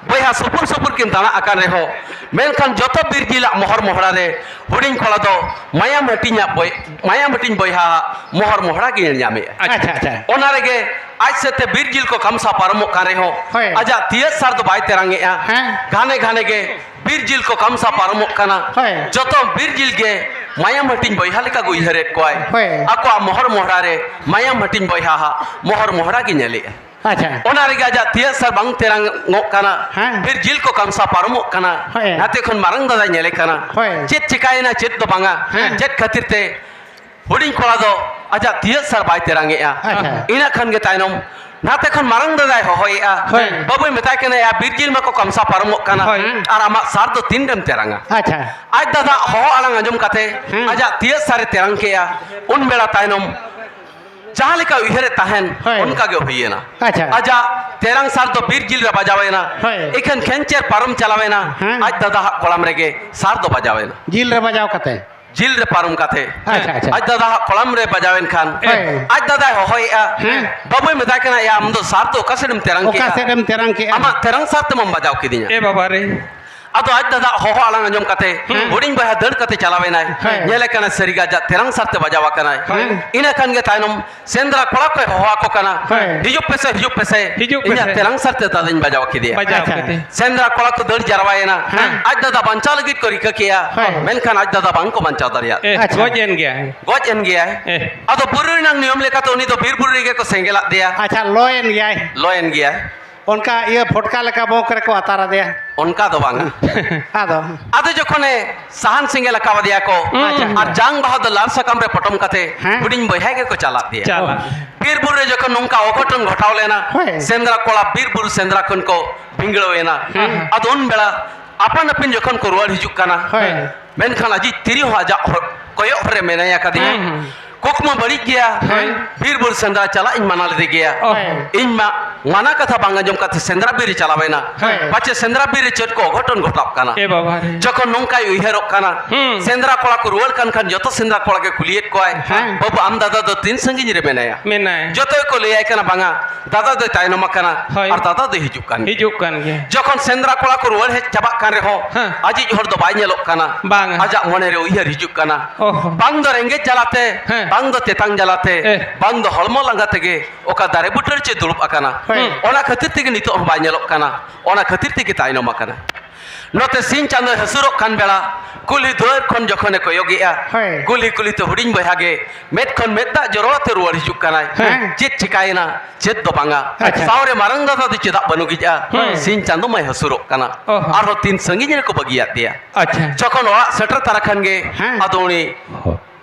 ᱵᱚᱭᱦᱟ ᱥᱩᱯᱩᱨ ᱥᱩᱯᱩᱨ ᱠᱤᱱ ᱛᱟᱬᱟᱜ ᱟᱠᱟᱱ ᱨᱮᱦᱚᱸ, ᱢᱮᱱᱠᱷᱟᱱ ᱡᱚᱛᱚ ᱵᱤᱨ ᱡᱤᱞᱟᱜ ᱢᱚᱦᱚᱨ ᱢᱚᱦᱲᱟ ᱨᱮ ᱦᱩᱰᱤᱧ ᱠᱚᱲᱟ ᱫᱚ ᱢᱟᱭᱟᱢ ᱦᱟᱹᱴᱤᱧᱟᱜ ᱵᱚᱭ-, ᱢᱟᱭᱟᱢ ᱦᱟᱹᱴᱤᱧ ᱵᱚᱭᱦᱟ ᱢᱚᱦᱚᱨ ᱢᱚᱦᱲᱟ ᱜᱮ ᱧᱮᱞ ᱧᱟᱢᱮᱜᱼᱟ᱾ ᱟᱪᱪᱷᱟ, ᱟᱪᱪᱷᱟ᱾ ᱚᱱᱟ ᱨᱮᱜᱮ ᱟᱡ ᱥᱮᱫ ᱛᱮ ᱵᱤᱨ ᱡᱤᱞ ᱠᱚ ᱠᱟᱢᱥᱟ ᱯᱟᱨᱚᱢᱚᱜ ᱠᱟᱱ ᱨᱮᱦᱚᱸ, ᱦᱳᱭ᱾ ᱟᱡᱟᱜ ᱛᱤᱭᱟᱹᱜ ᱥᱟᱨ ᱫᱚ ᱵᱟᱭ ᱛᱮᱨᱟᱝ ᱮᱜᱼᱟ᱾ ᱦᱮᱸ᱾ ᱜᱷᱟᱱᱮ ᱜᱷᱟᱱᱮ ᱜᱮ ᱵᱤᱨ ᱡᱤᱞ ᱠᱚ ᱠᱟᱢᱥᱟ ᱯᱟᱨᱚᱢᱚᱜ ᱠᱟᱱᱟ᱾ ᱦᱳᱭ᱾ ᱡᱚᱛᱚ ᱵᱤᱨ ᱡᱤᱞ ᱜᱮ ᱢᱟᱭᱟᱢ ᱦᱟᱹᱴᱤᱧ ᱵᱚᱭᱦᱟ ᱞᱮᱠᱟ ᱠᱚ ᱩᱭᱦᱟᱹᱨᱮᱫ ᱠᱚᱣᱟᱭ᱾ ᱦᱳᱭ᱾ ᱟᱠᱚᱣᱟᱜ ᱢᱚᱦᱚᱨ ᱢᱚᱦᱲᱟ ᱨᱮ ᱢᱟᱭᱟᱢ ᱦᱟᱹᱴᱤᱧ ᱵᱚᱭᱦᱟ ᱦᱟᱜ ᱢᱚᱦᱚᱨ ᱢᱚᱦᱲᱟ ᱜᱮ ᱧᱮᱞᱮᱜᱼᱟ᱾ ᱟᱪᱪᱷᱟ᱾ ᱚᱱᱟ ᱨᱮᱜᱮ ᱟᱡᱟᱜ ᱛᱤᱭᱟᱹᱜ ᱥᱟᱨ ᱵᱟᱝ ᱛᱮᱨᱟᱝᱚᱜ ᱠᱟᱱᱟ᱾ ᱦᱮᱸ᱾ ᱵᱤᱨ ᱡᱤᱞ ᱠᱚ ᱠᱟᱢᱥᱟ ᱯᱟᱨᱚᱢᱚᱜ ᱠᱟᱱᱟ᱾ ᱦᱳᱭ᱾ ᱱᱟᱛᱮ ᱠᱷᱚᱱ ᱢᱟᱨᱟᱝ ᱫᱟᱫᱟᱭ ᱧᱮᱞᱮ ᱠᱟᱱᱟ᱾ ᱦᱳᱭ᱾ ᱪᱮᱫ ᱪᱮᱠᱟᱭᱮᱱᱟ, ᱪᱮᱫ ᱫᱚ ᱵᱟᱝᱟ᱾ ᱦᱮᱸ᱾ ᱪᱮᱫ ᱠᱷᱟᱹᱛᱤᱨ ᱛᱮ ᱦᱩᱰᱤᱧ ᱠᱚᱲᱟ ᱫᱚ ᱟᱡᱟᱜ ᱛᱤᱭᱟᱹᱜ ᱥᱟᱨ ᱵᱟᱭ ᱛᱮᱨᱟᱝᱮᱜᱼᱟ᱾ ᱟᱪᱪᱷᱟ᱾ ᱤᱱᱟᱹ ᱠᱷᱟᱱ ᱜᱮ ᱛᱟᱭᱱᱚᱢ ᱱᱟᱛᱮ ᱠᱷᱚᱱ ᱢᱟᱨᱟᱝ ᱫᱟᱫᱟᱭ ᱦᱚᱦᱚᱭᱮᱜᱼᱟ᱾ ᱦᱳᱭ᱾ ᱵᱟᱹᱵᱩᱭ ᱢᱮᱛᱟᱭ ᱠᱟᱱᱟ, "ᱭᱟ, ᱵᱤᱨ ᱡᱤᱞ ᱢᱟᱠᱚ ᱠᱟᱢᱥᱟ ᱯᱟᱨᱚᱢᱚᱜ ᱠᱟᱱᱟ, ᱦᱳᱭ᱾ ᱟᱨ ᱟᱢᱟᱜ ᱥᱟᱨ ᱫᱚ ᱛᱤᱱ ᱨᱮᱢ ᱛᱮᱨᱟᱝᱟ?" ᱟᱪᱪᱷᱟ᱾ ᱟᱡ ᱫᱟᱫᱟ ᱦᱚᱦᱚ ᱟᱲᱟᱝ ᱟᱸᱡᱚᱢ ᱠᱟᱛᱮ ᱦᱮᱸ᱾ ᱟᱡᱟᱜ ᱛᱤᱭᱟᱹᱜ ᱥᱟᱨᱮ ᱛᱮᱨᱟᱝ ᱠᱮᱜᱼᱟ᱾ ᱩᱱ ᱵᱮᱲᱟ ᱛᱟᱭᱱᱚᱢ ᱡᱟᱦᱟᱸ ᱞᱮᱠᱟ ᱩᱭᱦᱟᱹᱨᱮᱫ ᱛᱟᱦᱮᱱ, ᱦᱳᱭ᱾ ᱚᱱᱠᱟ ᱜᱮ ᱦᱩᱭᱮᱱᱟ᱾ ᱟᱪᱪᱷᱟ᱾ ᱟᱡᱟᱜ ᱛᱮᱨᱟᱝ ᱥᱟᱨ ᱫᱚ ᱵᱤᱨ ᱡᱤᱞ ᱨᱮ ᱵᱟᱡᱟᱣᱮᱱᱟ᱾ ᱦᱳᱭ᱾ ᱮᱠᱷᱮᱱ ᱠᱷᱮᱧᱪᱮᱨ ᱯᱟᱨᱚᱢ ᱪᱟᱞᱟᱣᱮᱱᱟ᱾ ᱦᱮᱸ᱾ ᱟᱡ ᱫᱟᱫᱟ ᱦᱟᱜ ᱠᱚᱲᱟᱢ ᱨᱮᱜᱮ ᱥᱟᱨ ᱫᱚ ᱵᱟᱡᱟᱣᱮᱱᱟ᱾ ᱡᱤᱞ ᱨᱮ ᱵᱟᱡᱟᱣ ᱠᱟᱛᱮ? ᱡᱤᱞ ᱨᱮ ᱯᱟᱨᱚᱢ ᱠᱟᱛᱮ᱾ ᱟᱪᱪᱷᱟ, ᱟᱪᱪᱷᱟ᱾ ᱟᱡ ᱫᱟᱫᱟ ᱦᱟᱜ ᱠᱚᱲᱟᱢ ᱨᱮ ᱵᱟᱡᱟᱣᱮᱱ ᱠᱷᱟᱱ, ᱦᱳᱭ᱾ ᱟᱡ ᱫᱟᱫᱟᱭ ᱦᱚᱦᱚᱭᱮᱜᱼᱟ, ᱦᱮᱸ᱾ ᱵᱟᱹᱵᱩᱭ ᱢᱮᱛᱟᱭ ᱠᱟᱱᱟ, "ᱭᱟ, ᱟᱢ ᱫᱚ ᱥᱟᱨ ᱫᱚ ᱚᱠᱟ ᱥᱮᱫ ᱮᱢ ᱛᱮᱨᱟᱝ ᱚᱠᱟ ᱠᱮᱜᱼᱟ? ᱥᱮᱫ ᱮᱢ ᱛᱮᱨᱟᱝ ᱠᱮᱜᱼᱟ?" ᱟᱢᱟᱜ ᱛᱮᱨᱟᱝ ᱥᱟᱨ ᱛᱮᱢᱟᱢ ᱵᱟᱡᱟᱣ ᱠᱤᱫᱤᱧᱟ᱾ ᱮ ᱵᱟᱵᱟ ᱨᱮ᱾ ᱟᱫᱚ ᱟᱡ ᱫᱟᱫᱟ ᱦᱚᱦᱚ ᱟᱲᱟᱝ ᱟᱸᱡᱚᱢ ᱠᱟᱛᱮ ᱦᱮᱸ᱾ ᱦᱩᱰᱤᱧ ᱵᱚᱭᱦᱟ ᱫᱟᱹᱲ ᱠᱟᱛᱮ ᱪᱟᱞᱟᱣᱮᱱᱟᱭ᱾ ᱦᱮᱸ᱾ ᱧᱮᱞᱮ ᱠᱟᱱᱟ ᱥᱟᱹᱨᱤᱜᱮ ᱟᱡᱟᱜ ᱛᱮᱨᱟᱝ ᱥᱟᱨᱛᱮ ᱵᱟᱡᱟᱣ ᱟᱠᱟᱱᱟᱭ᱾ ᱦᱮᱸ᱾ ᱤᱱᱟᱹ ᱠᱷᱟᱱ ᱜᱮ ᱛᱟᱭᱱᱚᱢ ᱥᱮᱸᱫᱽᱨᱟ ᱠᱚᱲᱟ ᱠᱚᱭ ᱦᱚᱦᱚ ᱟᱠᱚ ᱠᱟᱱᱟ, ᱦᱮᱸ᱾ "ᱦᱤᱡᱩᱜ ᱯᱮᱥᱮ, ᱦᱤᱡᱩᱜ ᱯᱮᱥᱮ, ᱦᱤᱡᱩᱜ ᱤᱧᱟᱹᱜ ᱯᱮᱥᱮ᱾ ᱛᱮᱨᱟᱝ ᱥᱟᱨᱛᱮ ᱫᱟᱫᱟᱧ ᱵᱟᱡᱟᱣ ᱠᱮᱫᱮᱭᱟ᱾" ᱵᱟᱡᱟᱣ ᱟᱪᱪᱷᱟ᱾ ᱠᱮᱫᱮ᱾ ᱥᱮᱸᱫᱽᱨᱟ ᱠᱚᱲᱟ ᱠᱚ ᱫᱟᱹᱲ ᱡᱟᱨᱣᱟᱭᱮᱱᱟ᱾ ᱦᱮᱸ᱾ ᱟᱡ ᱫᱟᱫᱟ ᱵᱟᱧᱪᱟᱣ ᱞᱟᱹᱜᱤᱫ ᱠᱚ ᱨᱤᱠᱟᱹ ᱠᱮᱜᱼᱟ, ᱦᱮᱸ᱾ ᱢᱮᱱᱠᱷᱟᱱ ᱟᱡ ᱫᱟᱫᱟ ᱵᱟᱝ ᱠᱚ ᱵᱟᱧᱪᱟᱣ ᱫᱟᱲᱮᱭᱟᱜᱼᱟ᱾ ᱮ, ᱟᱪᱪᱷᱟ᱾ ᱜᱚᱡ ᱮᱱ ᱜᱮᱭᱟᱭ᱾ ᱜᱚᱡ ᱮᱱ ᱜᱮᱭᱟᱭ᱾ ᱮ᱾ ᱟᱫᱚ ᱵᱩᱨᱩ ᱨᱮᱱᱟᱜ ᱱᱤᱭᱚᱢ ᱞᱮᱠᱟᱛᱮ ᱩᱱᱤ ᱫᱚ ᱵᱤᱨ ᱵᱩᱨᱩ ᱨᱮᱜᱮ ᱠᱚ ᱥᱮᱸᱜᱮᱞᱟᱫ ᱫᱮᱭᱟ᱾ ᱟᱪᱪᱷᱟ, ᱞᱚᱭᱮᱱ ᱜᱮᱭᱟᱭ᱾ ᱞᱚᱭᱮᱱ ᱜᱮᱭᱟᱭ᱾ ᱚᱱᱠᱟ ᱤᱭᱟᱹ ᱯᱷᱚᱴᱠᱟ ᱞᱮᱠᱟ ᱵᱚᱸᱠ ᱨᱮᱠᱚ ᱟᱛᱟᱨ ᱟᱫᱮᱭᱟ᱾ ᱚᱱᱠᱟ ᱫᱚ ᱵᱟᱝᱟ᱾ ᱟᱫᱚ? ᱟᱫᱚ ᱡᱚᱠᱷᱚᱱᱮ ᱥᱟᱦᱟᱱ ᱥᱮᱸᱜᱮᱞ ᱟᱠᱟᱣᱟᱫᱮᱭᱟ ᱠᱚ, ᱟᱪᱪᱷᱟ᱾ ᱟᱨ ᱡᱟᱝ ᱵᱟᱦᱟ ᱫᱚ ᱞᱟᱲ ᱥᱟᱠᱟᱢ ᱨᱮ ᱯᱚᱴᱚᱢ ᱠᱟᱛᱮ ᱦᱮᱸ᱾ ᱦᱩᱰᱤᱧ ᱵᱚᱭᱦᱟ ᱜᱮᱠᱚ ᱪᱟᱞᱟᱜ ᱜᱮᱭᱟ᱾ ᱪᱟᱞᱟᱜ᱾ ᱵᱤᱨ ᱵᱩᱨᱩ ᱨᱮ ᱡᱚᱠᱷᱚᱱ ᱱᱚᱝᱠᱟ ᱚᱜᱷᱚᱴᱚᱱ ᱜᱷᱚᱴᱟᱣ ᱞᱮᱱᱟ, ᱦᱳᱭ᱾ ᱥᱮᱸᱫᱽᱨᱟ ᱠᱚᱲᱟ ᱵᱤᱨ ᱵᱩᱨᱩ ᱥᱮᱸᱫᱽᱨᱟ ᱠᱷᱚᱱ ᱠᱚ ᱵᱷᱤᱸᱜᱲᱟᱹᱣ ᱮᱱᱟ᱾ ᱦᱮᱸ᱾ ᱟᱫᱚ ᱩᱱ ᱵᱮᱲᱟ ᱟᱯᱟᱱ ᱟᱹᱯᱤᱱ ᱡᱚᱠᱷᱚᱱ ᱠᱚ ᱨᱩᱣᱟᱹᱲ ᱦᱤᱡᱩᱜ ᱠᱟᱱᱟ, ᱦᱳᱭ᱾ ᱢᱮᱱᱠᱷᱟᱱ ᱟᱡᱤᱡ ᱛᱤᱨᱤ ᱦᱚᱸ ᱟᱡᱟᱜ ᱦᱚᱨ-, ᱠᱚᱭᱚᱜ ᱦᱚᱨ ᱨᱮ ᱢᱮᱱᱟᱭᱟ ᱠᱟᱫᱮᱭᱟ᱾ ᱦᱩᱸ, ᱦᱩᱸ᱾ ᱠᱩᱠᱢᱩ ᱵᱟᱹᱲᱤᱡ ᱜᱮᱭᱟ᱾ ᱦᱮᱸ᱾ ᱵᱤᱨ ᱵᱩᱨᱩ ᱥᱮᱸᱫᱽᱨᱟ ᱪᱟᱞᱟᱜ ᱤᱧ ᱢᱟᱱᱟ ᱞᱮᱫᱮ ᱜᱮᱭᱟ᱾ ᱦᱳᱭ᱾ ᱤᱧ ᱢᱟ ᱢᱟᱱᱟ ᱠᱟᱛᱷᱟ ᱵᱟᱝ ᱟᱸᱡᱚᱢ ᱠᱟᱛᱮ ᱥᱮᱸᱫᱽᱨᱟ ᱵᱤᱨ ᱨᱮ ᱪᱟᱞᱟᱣ ᱮᱱᱟ᱾ ᱦᱳᱭ᱾ ᱯᱟᱪᱮ ᱥᱮᱸᱫᱽᱨᱟ ᱵᱤᱨ ᱨᱮ ᱪᱮᱫ ᱠᱚ ᱚᱜᱷᱚᱴᱚᱱ ᱜᱷᱚᱴᱟᱜ ᱠᱟᱱᱟ᱾ ᱮ ᱵᱟᱵᱟ ᱨᱮ᱾ ᱡᱚᱠᱷᱚᱱ ᱱᱚᱝᱠᱟᱭ ᱩᱭᱦᱟᱹᱨᱚᱜ ᱠᱟᱱᱟ, ᱦᱩᱸ᱾ ᱥᱮᱸᱫᱽᱨᱟ ᱠᱚᱲᱟ ᱠᱚ ᱨᱩᱣᱟᱹᱲ ᱠᱟᱱ ᱠᱷᱟᱱ ᱡᱚᱛᱚ ᱥᱮᱸᱫᱽᱨᱟ ᱠᱚᱲᱟ ᱜᱮ ᱠᱩᱞᱤᱭᱮᱫ ᱠᱚᱣᱟᱭ, ᱦᱮᱸ᱾ "ᱵᱟᱹᱵᱩ, ᱟᱢ ᱫᱟᱫᱟ ᱫᱚ ᱛᱤᱱ ᱥᱟᱺᱜᱤᱧ ᱨᱮ ᱢᱮᱱᱟᱭᱟ?" ᱢᱮᱱᱟᱭ᱾ ᱡᱚᱛᱚ ᱜᱮᱠᱚ ᱞᱟᱹᱭᱟᱭ ᱠᱟᱱᱟ, "ᱵᱟᱝᱟ, ᱫᱟᱫᱟ ᱫᱚᱭ ᱛᱟᱭᱱᱚᱢ ᱟᱠᱟᱱᱟ, ᱦᱳᱭ᱾ ᱟᱨ ᱫᱟᱫᱟ ᱫᱚᱭ ᱦᱤᱡᱩᱜ ᱠᱟᱱ ᱜᱮᱭᱟ᱾" ᱦᱤᱡᱩᱜ ᱠᱟᱱ ᱜᱮᱭᱟ᱾ ᱡᱚᱠᱷᱚᱱ ᱥᱮᱸᱫᱽᱨᱟ ᱠᱚᱲᱟ ᱠᱚ ᱨᱩᱣᱟᱹᱲ ᱦᱮᱡ ᱪᱟᱵᱟᱜ ᱠᱟᱱ ᱨᱮᱦᱚᱸ, ᱦᱮᱸ᱾ ᱟᱡᱤᱡ ᱦᱚᱲ ᱫᱚ ᱵᱟᱭ ᱧᱮᱞᱚᱜ ᱠᱟᱱᱟ᱾ ᱵᱟᱝᱟ᱾ ᱟᱡᱟᱜ ᱢᱚᱱᱮ ᱨᱮ ᱩᱭᱦᱟᱹᱨ ᱦᱤᱡᱩᱜ ᱠᱟᱱᱟ, ᱚ ᱦᱚᱸ᱾ ᱵᱟᱝ ᱫᱚ ᱨᱮᱸᱜᱮᱡ ᱡᱟᱞᱟᱛᱮ, ᱦᱮᱸ᱾ ᱵᱟᱝ ᱫᱚ ᱛᱮᱛᱟᱝ ᱡᱟᱞᱟᱛᱮ, ᱮ᱾ ᱵᱟᱝ ᱫᱚ ᱦᱚᱲᱢᱚ ᱞᱟᱸᱜᱟ ᱛᱮᱜᱮ ᱚᱠᱟ ᱫᱟᱨᱮ ᱵᱩᱴᱟᱹ ᱨᱮ ᱪᱮ ᱫᱩᱲᱩᱵ ᱟᱠᱟᱱᱟ᱾ ᱦᱳᱭ᱾ ᱚᱱᱟ ᱠᱷᱟᱹᱛᱤᱨ ᱛᱮᱜᱮ ᱱᱤᱛᱚᱜ ᱦᱚᱸ ᱵᱟᱭ ᱧᱮᱞᱚᱜ ᱠᱟᱱᱟ᱾ ᱚᱱᱟ ᱠᱷᱟᱹᱛᱤᱨ ᱛᱮᱜᱮ ᱛᱟᱭᱱᱚᱢ ᱟᱠᱟᱱᱟ᱾ ᱱᱚᱛᱮ ᱥᱤᱧ ᱪᱟᱸᱫᱚᱭ ᱦᱟᱹᱥᱩᱨᱚᱜ ᱠᱟᱱ ᱵᱮᱲᱟ ᱠᱩᱞᱦᱤ ᱫᱩᱣᱟᱹᱨ ᱠᱷᱚᱱ ᱡᱚᱠᱷᱚᱱᱮ ᱠᱚᱭᱚᱜᱮᱜᱼᱟ, ᱦᱳᱭ᱾ ᱠᱩᱞᱦᱤ ᱠᱩᱞᱦᱤ ᱛᱮ ᱦᱩᱰᱤᱧ ᱵᱚᱭᱦᱟ ᱜᱮ ᱢᱮᱫ ᱠᱷᱚᱱ ᱢᱮᱫ ᱫᱟᱜ ᱡᱚᱨᱚ ᱟᱛᱮ ᱨᱩᱣᱟᱹᱲ ᱦᱤᱡᱩᱜ ᱠᱟᱱᱟᱭ᱾ ᱦᱮᱸ᱾ ᱪᱮᱫ ᱪᱤᱠᱟᱭᱮᱱᱟ? ᱪᱮᱫ ᱫᱚ ᱵᱟᱝᱟ᱾ ᱟᱪᱪᱷᱟ᱾ ᱥᱟᱶᱨᱮ ᱢᱟᱨᱟᱝ ᱫᱟᱫᱟ ᱫᱚ ᱪᱮᱫᱟᱜ ᱵᱟᱹᱱᱩᱜᱤᱡᱼᱟ? ᱦᱮᱸ᱾ ᱥᱤᱧ ᱪᱟᱸᱫᱚ ᱢᱟᱭ ᱦᱟᱹᱥᱩᱨᱚᱜ ᱠᱟᱱᱟ᱾ ᱚ ᱦᱚᱸ᱾ ᱟᱨᱦᱚᱸ ᱛᱤᱱ ᱥᱟᱺᱜᱤᱧ ᱨᱮᱠᱚ ᱵᱟᱹᱜᱤᱭᱟᱫ ᱫᱮᱭᱟ? ᱟᱪᱪᱷᱟ᱾ ᱡᱚᱠᱷᱚᱱ ᱚᱲᱟᱜ ᱥᱮᱴᱮᱨ ᱛᱟᱨᱟ ᱠᱷᱟᱱ ᱜᱮ ᱦᱮᱸ᱾ ᱟᱫᱚ ᱩᱱᱤ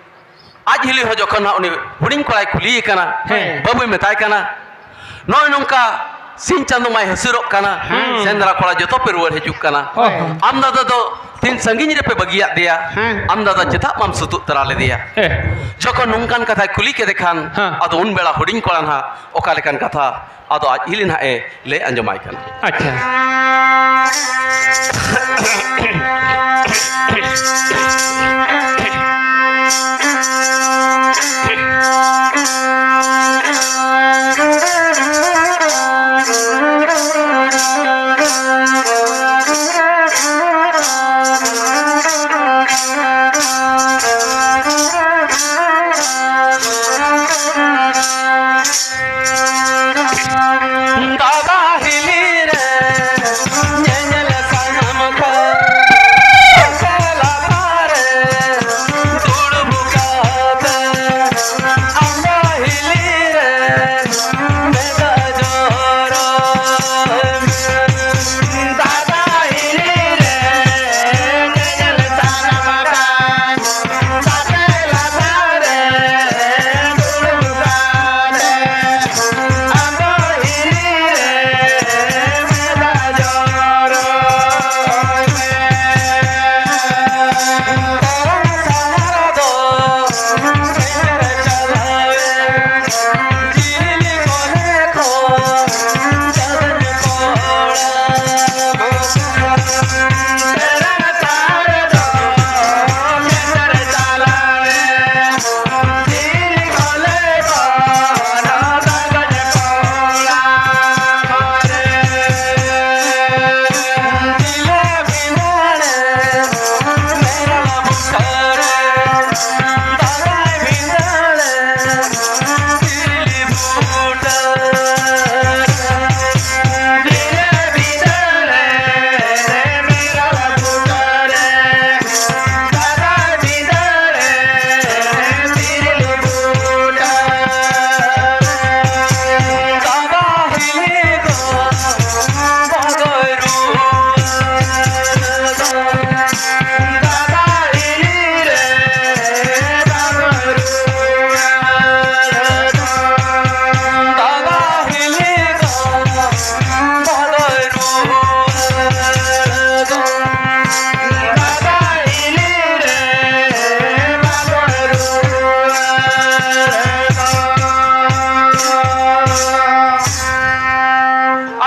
ᱟᱡ ᱦᱤᱞᱤ ᱦᱚᱸ ᱡᱚᱠᱷᱚᱱ ᱦᱟᱸᱜ ᱩᱱᱤ ᱦᱩᱰᱤᱧ ᱠᱚᱲᱟᱭ ᱠᱩᱞᱤᱭᱮ ᱠᱟᱱᱟ, ᱦᱮᱸ᱾ ᱵᱟᱹᱵᱩᱭ ᱢᱮᱛᱟᱭ ᱠᱟᱱᱟ, "ᱱᱚᱜᱼᱚᱭ ᱱᱚᱝᱠᱟ ᱥᱤᱧ ᱪᱟᱸᱫᱚ ᱢᱟᱭ ᱦᱟᱹᱥᱩᱨᱚᱜ ᱠᱟᱱᱟ, ᱦᱮᱸ᱾ ᱥᱮᱸᱫᱽᱨᱟ ᱠᱚᱲᱟ ᱡᱚᱛᱚ ᱯᱮ ᱨᱩᱣᱟᱹᱲ ᱦᱤᱡᱩᱜ ᱠᱟᱱᱟ᱾ ᱦᱳᱭ᱾ ᱟᱢ ᱫᱟᱫᱟ ᱫᱚ ᱛᱤᱱ ᱥᱟᱺᱜᱤᱧ ᱨᱮᱯᱮ ᱵᱟᱹᱜᱤᱭᱟᱫ ᱫᱮᱭᱟ? ᱦᱮᱸ᱾ ᱟᱢ ᱫᱟᱫᱟ ᱪᱮᱫᱟᱜ ᱵᱟᱢ ᱥᱩᱛᱩᱜ ᱛᱟᱨᱟ ᱞᱮᱫᱮᱭᱟ?" ᱦᱮᱸ᱾ ᱡᱚᱠᱷᱚᱱ ᱱᱚᱝᱠᱟᱱ ᱠᱟᱛᱷᱟᱭ ᱠᱩᱞᱤ ᱠᱮᱫᱮ ᱠᱷᱟᱱ, ᱦᱮᱸ᱾ ᱟᱫᱚ ᱩᱱ ᱵᱮᱲᱟ ᱦᱩᱰᱤᱧ ᱠᱚᱲᱟ ᱱᱟᱦᱟᱜ ᱚᱠᱟ ᱞᱮᱠᱟᱱ ᱠᱟᱛᱷᱟ ᱟᱫᱚ ᱟᱡ ᱦᱤᱞᱤ ᱱᱟᱦᱟᱜ ᱮ ᱞᱟᱹᱭ ᱟᱸᱡᱚᱢᱟᱭ ᱠᱟᱱᱟ᱾ ᱟᱪᱪᱷᱟ᱾ ᱫᱟᱫᱟ ᱦᱤᱞᱤ ᱨᱮ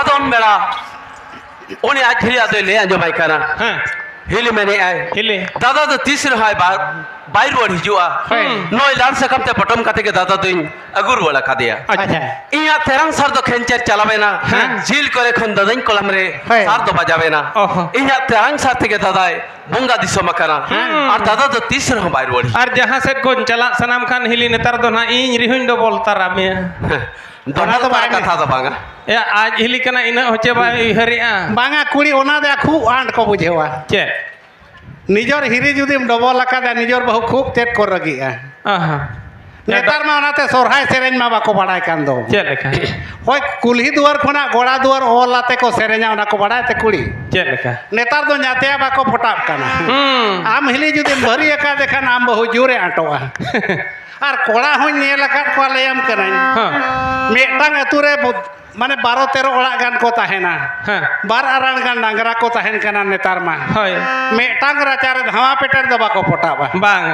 ᱟᱫᱚᱢ ᱵᱮᱲᱟ ᱩᱱᱤ ᱟᱡ ᱦᱤᱞᱤ ᱟᱫᱚᱭ ᱞᱟᱹᱭ ᱟᱸᱡᱚᱢᱟᱭ ᱠᱟᱱᱟ᱾ ᱦᱮᱸ᱾ ᱦᱤᱞᱤ ᱢᱮᱱᱮᱜᱼᱟᱭ, ᱦᱤᱞᱤ᱾ ᱫᱟᱫᱟ ᱫᱚ ᱛᱤᱥ ᱨᱮᱦᱚᱸ ᱟᱡ ᱵᱟ-, ᱵᱟᱭ ᱨᱩᱣᱟᱹᱲ ᱦᱤᱡᱩᱜᱼᱟ᱾ ᱦᱳᱭ᱾ ᱱᱚᱜᱼᱚᱭ ᱞᱟᱲ ᱥᱟᱠᱟᱢ ᱛᱮ ᱯᱚᱴᱚᱢ ᱠᱟᱛᱮ ᱜᱮ ᱫᱟᱫᱟ ᱫᱚᱧ ᱟᱹᱜᱩ ᱨᱩᱣᱟᱹᱲ ᱟᱠᱟᱫᱮᱭᱟ᱾ ᱟᱪᱪᱷᱟ᱾ ᱤᱧᱟᱹᱜ ᱛᱮᱨᱟᱝ ᱥᱟᱨ ᱫᱚ ᱠᱷᱮᱧᱪᱮᱨ ᱪᱟᱞᱟᱣᱮᱱᱟ᱾ ᱦᱮᱸ᱾ ᱡᱤᱞ ᱠᱚᱨᱮ ᱠᱷᱚᱱ ᱫᱟᱫᱟᱧ ᱠᱚᱞᱟᱢ ᱨᱮ ᱦᱳᱭ᱾ ᱥᱟᱨ ᱫᱚ ᱵᱟᱡᱟᱣᱮᱱᱟ᱾ ᱚᱦᱚ᱾ ᱤᱧᱟᱹᱜ ᱛᱮᱨᱟᱝ ᱥᱟᱨ ᱛᱮᱜᱮ ᱫᱟᱫᱟᱭ ᱵᱚᱸᱜᱟ ᱫᱤᱥᱚᱢ ᱟᱠᱟᱱᱟ᱾ ᱦᱮᱸ᱾ ᱟᱨ ᱫᱟᱫᱟ ᱫᱚ ᱛᱤᱥ ᱨᱮᱦᱚᱸ ᱵᱟᱭ ᱨᱩᱣᱟᱹᱲ ᱦᱤᱡᱩᱜᱼᱟ᱾ ᱟᱨ ᱡᱟᱦᱟᱸ ᱥᱮᱫ ᱠᱚ ᱪᱟᱞᱟᱜ ᱥᱟᱱᱟᱢ ᱠᱷᱟᱱ ᱦᱤᱞᱤ ᱱᱮᱛᱟᱨ ᱫᱚ ᱱᱟᱦᱟᱜ ᱤᱧ ᱨᱤᱦᱩᱧ ᱰᱚᱵᱚᱞ ᱛᱟᱨᱟ ᱢᱮᱭᱟ᱾ ᱦᱮᱸ᱾ ᱚᱱᱟ ᱫᱚ ᱰᱚᱵᱚᱞ ᱛᱟᱨᱟ ᱵᱟᱝ᱾ ᱠᱟᱛᱷᱟ ᱫᱚ ᱵᱟᱝᱟ᱾ ᱮ, ᱟᱡ ᱦᱤᱞᱤ ᱠᱟᱱᱟ, ᱤᱱᱟᱹᱜ ᱦᱚᱪᱮ ᱵᱟᱭ ᱩᱭᱦᱟᱹᱨᱮᱜᱼᱟ᱾ ᱵᱟᱝᱟ, ᱠᱩᱲᱤ ᱚᱱᱟ ᱫᱚ ᱠᱷᱩᱵ ᱟᱸᱴ ᱠᱚ ᱵᱩᱡᱷᱟᱹᱣᱟ᱾ ᱪᱮᱫ? ᱱᱤᱡᱚᱨ ᱦᱤᱨᱤ ᱡᱩᱫᱤᱢ ᱰᱚᱵᱚᱞ ᱟᱠᱟᱫᱟ, ᱱᱤᱡᱚᱨ ᱵᱟᱹᱦᱩ ᱠᱷᱩᱵ ᱛᱮᱫ ᱠᱚ ᱨᱟᱹᱜᱤᱜᱼᱟ᱾ ᱟᱦᱟ᱾ ᱱᱮᱛᱟᱨ ᱢᱟ ᱚᱱᱟᱛᱮ ᱥᱚᱨᱦᱟᱭ ᱥᱮᱨᱮᱧ ᱢᱟ ᱵᱟᱠᱚ ᱵᱟᱲᱟᱭ ᱠᱟᱱ ᱫᱚ᱾ ᱪᱮᱫ ᱞᱮᱠᱟ? ᱦᱳᱭ, ᱠᱩᱞᱦᱤ ᱫᱩᱣᱟᱹᱨ ᱠᱷᱚᱱᱟᱜ ᱜᱚᱲᱟ ᱫᱩᱣᱟᱹᱨ ᱚᱞ ᱟᱛᱮ ᱠᱚ ᱥᱮᱨᱮᱧᱟ, ᱚᱱᱟ ᱠᱚ ᱵᱟᱲᱟᱭ ᱛᱮ ᱠᱩᱲᱤ᱾ ᱪᱮᱫ ᱞᱮᱠᱟ? ᱱᱮᱛᱟᱨ ᱫᱚ ᱧᱟᱛᱭᱟ ᱵᱟᱠᱚ ᱯᱚᱴᱟᱜ ᱠᱟᱱᱟ᱾ ᱦᱩᱸ᱾ ᱟᱢ ᱦᱤᱞᱤ ᱡᱩᱫᱤᱢ ᱵᱷᱟᱹᱨᱤ ᱟᱠᱟᱫᱮ ᱠᱷᱟᱱ, ᱟᱢ ᱵᱟᱹᱦᱩ ᱡᱳᱨᱮ ᱟᱸᱴᱚᱜᱼᱟ᱾ ᱟᱨ ᱠᱚᱲᱟ ᱦᱚᱸᱧ ᱧᱮᱞ ᱟᱠᱟᱫ ᱠᱚᱣᱟ, ᱞᱟᱹᱭᱟᱢ ᱠᱟᱹᱱᱟᱹᱧ᱾ ᱦᱮᱸ᱾ ᱢᱤᱫᱴᱟᱝ ᱟᱹᱛᱩ ᱨᱮ ᱵᱚ-, ᱢᱟᱱᱮ ᱵᱟᱨᱚ ᱛᱮᱨᱚ ᱚᱲᱟᱜ ᱜᱟᱱ ᱠᱚ ᱛᱟᱦᱮᱱᱟ᱾ ᱦᱮᱸ᱾ ᱵᱟᱨ ᱟᱨᱟᱬ ᱜᱟᱱ ᱰᱟᱝᱨᱟ ᱠᱚ ᱛᱟᱦᱮᱱ ᱠᱟᱱᱟ ᱱᱮᱛᱟᱨ ᱢᱟ᱾ ᱦᱳᱭ᱾ ᱢᱤᱫᱴᱟᱝ ᱨᱟᱪᱟ ᱨᱮ ᱫᱷᱟᱣᱟ ᱯᱮᱴᱮᱨ ᱫᱚ ᱵᱟᱠᱚ ᱯᱚᱴᱟᱵᱟ᱾ ᱵᱟᱝ᱾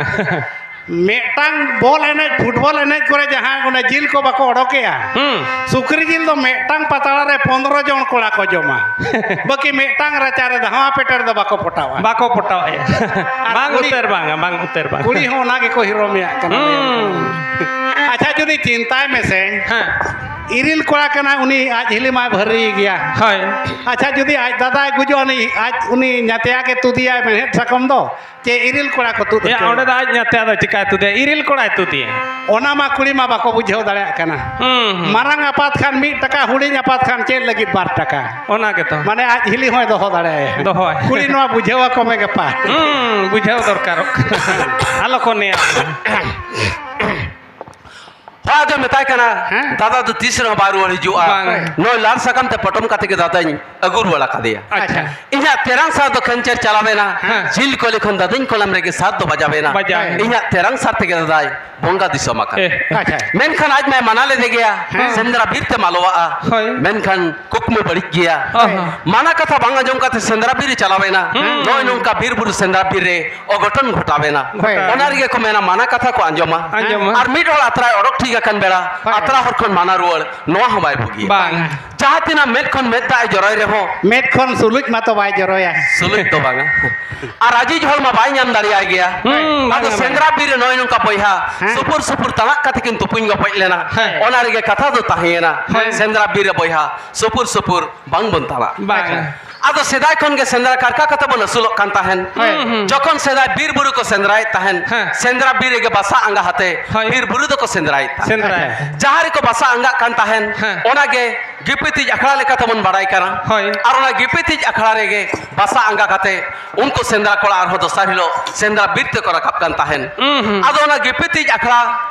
ᱢᱤᱫᱴᱟᱝ ᱵᱚᱞ ᱮᱱᱮᱡ, ᱯᱷᱩᱴᱵᱚᱞ ᱮᱱᱮᱡ ᱠᱚᱨᱮ ᱡᱟᱦᱟᱸ ᱚᱱᱮ ᱡᱤᱞ ᱠᱚ ᱵᱟᱠᱚ ᱚᱰᱚᱠᱮᱜᱼᱟ, ᱦᱩᱸ᱾ ᱥᱩᱠᱨᱤ ᱡᱤᱞ ᱫᱚ ᱢᱤᱫᱴᱟᱝ ᱯᱟᱛᱲᱟ ᱨᱮ ᱯᱚᱱᱫᱽᱨᱚ ᱡᱚᱱ ᱠᱚᱲᱟ ᱠᱚ ᱡᱚᱢᱟ᱾ ᱵᱟᱹᱠᱤ ᱢᱤᱫᱴᱟᱝ ᱨᱟᱪᱟ ᱨᱮ ᱫᱷᱟᱣᱟ ᱯᱮᱴᱮᱨ ᱫᱚ ᱵᱟᱠᱚ ᱯᱚᱴᱟᱣᱟ᱾ ᱵᱟᱠᱚ ᱯᱚᱴᱟᱣᱮᱜᱼᱟ᱾ ᱟᱨ ᱵᱟᱝ ᱠᱩᱲᱤ, ᱩᱛᱟᱹᱨ ᱵᱟᱝᱟ, ᱵᱟᱝ ᱩᱛᱟᱹᱨ ᱵᱟᱝᱟ᱾ ᱠᱩᱲᱤ ᱦᱚᱸ ᱚᱱᱟ ᱜᱮᱠᱚ ᱦᱤᱨᱚᱢᱮᱭᱟᱜ ᱠᱟᱱᱟ᱾ ᱦᱩᱸ᱾ ᱟᱪᱪᱷᱟ, ᱡᱩᱫᱤ ᱪᱤᱱᱛᱟᱭ ᱢᱮᱥᱮ, ᱦᱮᱸ᱾ ᱤᱨᱤᱞ ᱠᱚᱲᱟ ᱠᱟᱱᱟᱭ ᱩᱱᱤ, ᱟᱡ ᱦᱤᱞᱤ ᱢᱟᱭ ᱵᱷᱟᱹᱨᱤ ᱜᱮᱭᱟ᱾ ᱦᱳᱭ᱾ ᱟᱪᱪᱷᱟ, ᱡᱩᱫᱤ ᱟᱡ ᱫᱟᱫᱟᱭ ᱜᱩᱡᱩᱜᱼᱟ, ᱩᱱᱤ, ᱟᱡ, ᱩᱱᱤ ᱧᱟᱛᱭᱟ ᱜᱮ ᱛᱩᱫᱤᱭᱟᱭ ᱢᱮᱲᱦᱮᱫ ᱥᱟᱠᱚᱢ ᱫᱚ, ᱪᱮ ᱤᱨᱤᱞ ᱠᱚᱲᱟ ᱠᱚ ᱛᱩᱫ ᱮᱭᱟ, ᱦᱚᱪᱚᱭᱟ? ᱚᱸᱰᱮ ᱫᱚ ᱟᱡ ᱧᱟᱛᱭᱟ ᱫᱚ ᱪᱤᱠᱟᱭ ᱛᱩᱫᱮᱭᱟ? ᱤᱨᱤᱞ ᱠᱚᱲᱟᱭ ᱛᱩᱫᱮᱭᱟ᱾ ᱚᱱᱟ ᱢᱟ ᱠᱩᱲᱤ ᱢᱟ ᱵᱟᱠᱚ ᱵᱩᱡᱷᱟᱹᱣ ᱫᱟᱲᱮᱭᱟᱜ ᱠᱟᱱᱟ᱾ ᱦᱩᱸ, ᱦᱩᱸ᱾ ᱢᱟᱨᱟᱝ ᱟᱯᱟᱛ ᱠᱷᱟᱱ ᱢᱤᱫ ᱴᱟᱠᱟ, ᱦᱩᱰᱤᱧ ᱟᱯᱟᱛ ᱠᱷᱟᱱ ᱪᱮᱫ ᱞᱟᱹᱜᱤᱫ ᱵᱟᱨ ᱴᱟᱠᱟ? ᱚᱱᱟ ᱜᱮᱛᱚ᱾ ᱢᱟᱱᱮ ᱟᱡ ᱦᱤᱞᱤ ᱦᱚᱸᱭ ᱫᱚᱦᱚ ᱫᱟᱲᱮᱭᱟᱭᱟ᱾ ᱫᱚᱦᱚᱭ᱾ ᱠᱩᱲᱤ ᱱᱚᱣᱟ ᱵᱩᱡᱷᱟᱹᱣ ᱟᱠᱚ ᱢᱮ ᱜᱟᱯᱟ᱾ ᱦᱩᱸ, ᱵᱩᱡᱷᱟᱹᱣ ᱫᱚᱨᱠᱟᱨᱚᱜ ᱠᱟᱱᱟ᱾ ᱟᱞᱚ ᱠᱚ ᱱᱮᱭᱟᱣ᱾ ᱦᱚᱲ ᱫᱚ ᱢᱮᱛᱟᱭ ᱠᱟᱱᱟ, ᱦᱮᱸ? ᱫᱟᱫᱟ ᱫᱚ ᱛᱤᱥ ᱨᱮᱦᱚᱸ ᱵᱟᱭ ᱨᱩᱣᱟᱹᱲ ᱦᱤᱡᱩᱜᱼᱟ᱾ ᱵᱟᱝ᱾ ᱱᱚᱜᱼᱚᱭ ᱞᱟᱞ ᱥᱟᱠᱟᱢ ᱛᱮ ᱯᱚᱴᱚᱢ ᱠᱟᱛᱮ ᱜᱮ ᱫᱟᱫᱟᱧ ᱟᱹᱜᱩ ᱨᱩᱣᱟᱹᱲ ᱟᱠᱟᱫᱮᱭᱟ᱾ ᱟᱪᱪᱷᱟ᱾ ᱤᱧᱟᱹᱜ ᱛᱮᱨᱟᱝ ᱥᱟᱨ ᱫᱚ ᱠᱷᱟᱹᱧᱪᱟᱹᱨ ᱪᱟᱞᱟᱣᱮᱱᱟ᱾ ᱦᱮᱸ᱾ ᱡᱤᱞ ᱠᱚᱞᱮ ᱠᱷᱚᱱ ᱫᱟᱫᱟᱧ ᱠᱚᱞᱟᱢ ᱨᱮᱜᱮ ᱥᱟᱨ ᱫᱚ ᱵᱟᱡᱟᱣᱮᱱᱟ᱾ ᱵᱟᱡᱟᱣᱮᱱᱟ᱾ ᱤᱧᱟᱹᱜ ᱛᱮᱨᱟᱝ ᱥᱟᱨ ᱛᱮᱜᱮ ᱫᱟᱫᱟᱭ ᱵᱚᱸᱜᱟ ᱫᱤᱥᱚᱢ ᱟᱠᱟᱱᱟ᱾ ᱮ᱾ ᱟᱪᱪᱷᱟ᱾ ᱢᱮᱱᱠᱷᱟᱱ ᱟᱡ ᱢᱟᱭ ᱢᱟᱱᱟ ᱞᱮᱫᱮ ᱜᱮᱭᱟ, ᱦᱮᱸ᱾ ᱥᱮᱸᱫᱽᱨᱟ ᱵᱤᱨ ᱛᱮᱢ ᱟᱞᱚᱣᱟᱜᱼᱟ᱾ ᱦᱳᱭ᱾ ᱢᱮᱱᱠᱷᱟᱱ ᱠᱩᱠᱢᱩ ᱵᱟᱹᱲᱤᱡ ᱜᱮᱭᱟ᱾ ᱚ ᱦᱚᱸ᱾ ᱢᱟᱱᱟ ᱠᱟᱛᱷᱟ ᱵᱟᱝ ᱟᱸᱡᱚᱢ ᱠᱟᱛᱮ ᱥᱮᱸᱫᱽᱨᱟ ᱵᱤᱨ ᱮ ᱪᱟᱞᱟᱣᱮᱱᱟ᱾ ᱦᱩᱸ᱾ ᱱᱚᱜᱼᱚᱭ ᱱᱚᱝᱠᱟ ᱵᱤᱨ ᱵᱩᱨᱩ ᱥᱮᱸᱫᱽᱨᱟ ᱵᱤᱨ ᱨᱮ ᱚᱜᱷᱚᱴᱚᱱ ᱜᱷᱚᱴᱟᱣᱮᱱᱟ᱾ ᱦᱳᱭ᱾ ᱚᱱᱟ ᱨᱮᱜᱮ ᱠᱚ ᱢᱮᱱᱟ, ᱢᱟᱱᱟ ᱠᱟᱛᱷᱟ ᱠᱚ ᱟᱸᱡᱚᱢᱟ᱾ ᱟᱸᱡᱚᱢᱟ᱾ ᱟᱨ ᱢᱤᱫ ᱦᱚᱲ ᱟᱛᱨᱟᱭ ᱚᱰᱚᱠ ᱴᱷᱤᱠ ᱟᱠᱟᱱ ᱵᱮᱲᱟ, ᱦᱳᱭ᱾ ᱟᱛᱨᱟ ᱦᱚᱲ ᱠᱷᱚᱱ ᱢᱟᱱᱟ ᱨᱩᱣᱟᱹᱲ, ᱱᱚᱣᱟ ᱦᱚᱸ ᱵᱟᱭ ᱵᱩᱜᱤᱭᱟ᱾ ᱵᱟᱝ᱾ ᱡᱟᱦᱟᱸ ᱛᱤᱱᱟᱹᱜ ᱢᱮᱫ ᱠᱷᱚᱱ ᱢᱮᱫ ᱫᱟᱜ ᱮ ᱡᱚᱨᱚᱭ ᱨᱮᱦᱚᱸ, ᱢᱮᱫ ᱠᱷᱚᱱ ᱥᱩᱞᱩᱡ ᱢᱟᱛᱚ ᱵᱟᱭ ᱡᱚᱨᱚᱭᱟ᱾ ᱥᱩᱞᱩᱡ ᱫᱚ ᱵᱟᱝᱟ᱾ ᱟᱨ ᱨᱟᱡᱤ ᱡᱷᱚᱞ ᱢᱟ ᱵᱟᱭ ᱧᱟᱢ ᱫᱟᱲᱮᱭᱟᱭ ᱜᱮᱭᱟ᱾ ᱦᱩᱸ, ᱟᱫᱚ ᱵᱟᱝᱟ, ᱥᱮᱸᱫᱽᱨᱟ ᱵᱟᱝᱟ᱾ ᱵᱤᱨ ᱨᱮ ᱱᱚᱜᱼᱚᱭ ᱱᱚᱝᱠᱟ ᱵᱚᱭᱦᱟ, ᱦᱮᱸ᱾ ᱥᱩᱯᱩᱨ ᱥᱩᱯᱩᱨ ᱛᱟᱲᱟᱜ ᱠᱟᱛᱮ ᱠᱤᱱ ᱛᱩᱯᱩᱧ ᱜᱚᱯᱚᱡ ᱞᱮᱱᱟ᱾ ᱦᱮᱸ᱾ ᱚᱱᱟ ᱨᱮᱜᱮ ᱠᱟᱛᱷᱟ ᱫᱚ ᱛᱟᱦᱮᱸᱭᱮᱱᱟ᱾ ᱦᱮᱸ᱾ ᱥᱮᱸᱫᱽᱨᱟ ᱵᱤᱨ ᱨᱮ ᱵᱚᱭᱦᱟ, ᱥᱩᱯᱩᱨ ᱥᱩᱯᱩᱨ ᱵᱟᱝ ᱵᱚᱱ ᱛᱟᱲᱟᱜ᱾ ᱵᱟᱝ᱾ ᱟᱪᱪᱷᱟ᱾ ᱟᱫᱚ ᱥᱮᱫᱟᱭ ᱠᱷᱚᱱ ᱜᱮ ᱥᱮᱸᱫᱽᱨᱟ ᱠᱟᱨᱠᱟ ᱠᱟᱛᱮ ᱵᱚᱱ ᱟᱹᱥᱩᱞᱚᱜ ᱠᱟᱱ ᱛᱟᱦᱮᱱ᱾ ᱦᱳᱭ᱾ ᱦᱩᱸ, ᱦᱩᱸ᱾ ᱡᱚᱠᱷᱚᱱ ᱥᱮᱫᱟᱭ ᱵᱤᱨ ᱵᱩᱨᱩ ᱠᱚ ᱥᱮᱸᱫᱽᱨᱟᱭᱮᱫ ᱛᱟᱦᱮᱱ, ᱦᱮᱸ᱾ ᱥᱮᱸᱫᱽᱨᱟ ᱵᱤᱨ ᱨᱮᱜᱮ ᱵᱟᱥᱟ ᱟᱸᱜᱟ ᱦᱟᱛᱮ ᱦᱳᱭ᱾ ᱵᱤᱨ ᱵᱩᱨᱩ ᱫᱚᱠᱚ ᱥᱮᱸᱫᱽᱨᱟᱭᱮᱫ ᱛᱟᱦᱮᱱ᱾ ᱥᱮᱸᱫᱽᱨᱟ᱾ ᱦᱮᱸ᱾ ᱡᱟᱦᱟᱸ ᱨᱮᱠᱚ ᱵᱟᱥᱟ ᱟᱸᱜᱟᱜ ᱠᱟᱱ ᱛᱟᱦᱮᱱ, ᱦᱮᱸ᱾ ᱚᱱᱟᱜᱮ ᱜᱤᱯᱤᱛᱤᱡ ᱟᱠᱷᱲᱟ ᱞᱮᱠᱟ ᱛᱮᱵᱚᱱ ᱵᱟᱲᱟᱭ ᱠᱟᱱᱟ᱾ ᱦᱳᱭ᱾ ᱟᱨ ᱚᱱᱟ ᱜᱤᱯᱤᱛᱤᱡ ᱟᱠᱷᱲᱟ ᱨᱮᱜᱮ ᱵᱟᱥᱟ ᱟᱸᱜᱟ ᱠᱟᱛᱮ ᱩᱱᱠᱩ ᱥᱮᱸᱫᱽᱨᱟ ᱠᱚᱲᱟ ᱟᱨᱦᱚᱸ ᱫᱚᱥᱟᱨ ᱦᱤᱞᱳᱜ ᱥᱮᱸᱫᱽᱨᱟ ᱵᱤᱨ ᱛᱮᱠᱚ ᱨᱟᱠᱟᱵ ᱠᱟᱱ ᱛᱟᱦᱮᱱ᱾ ᱦᱩᱸ, ᱦᱩᱸ᱾ ᱟᱫᱚ ᱚᱱᱟ ᱜᱤᱯᱤᱛᱤᱡ ᱟᱠᱷᱲᱟ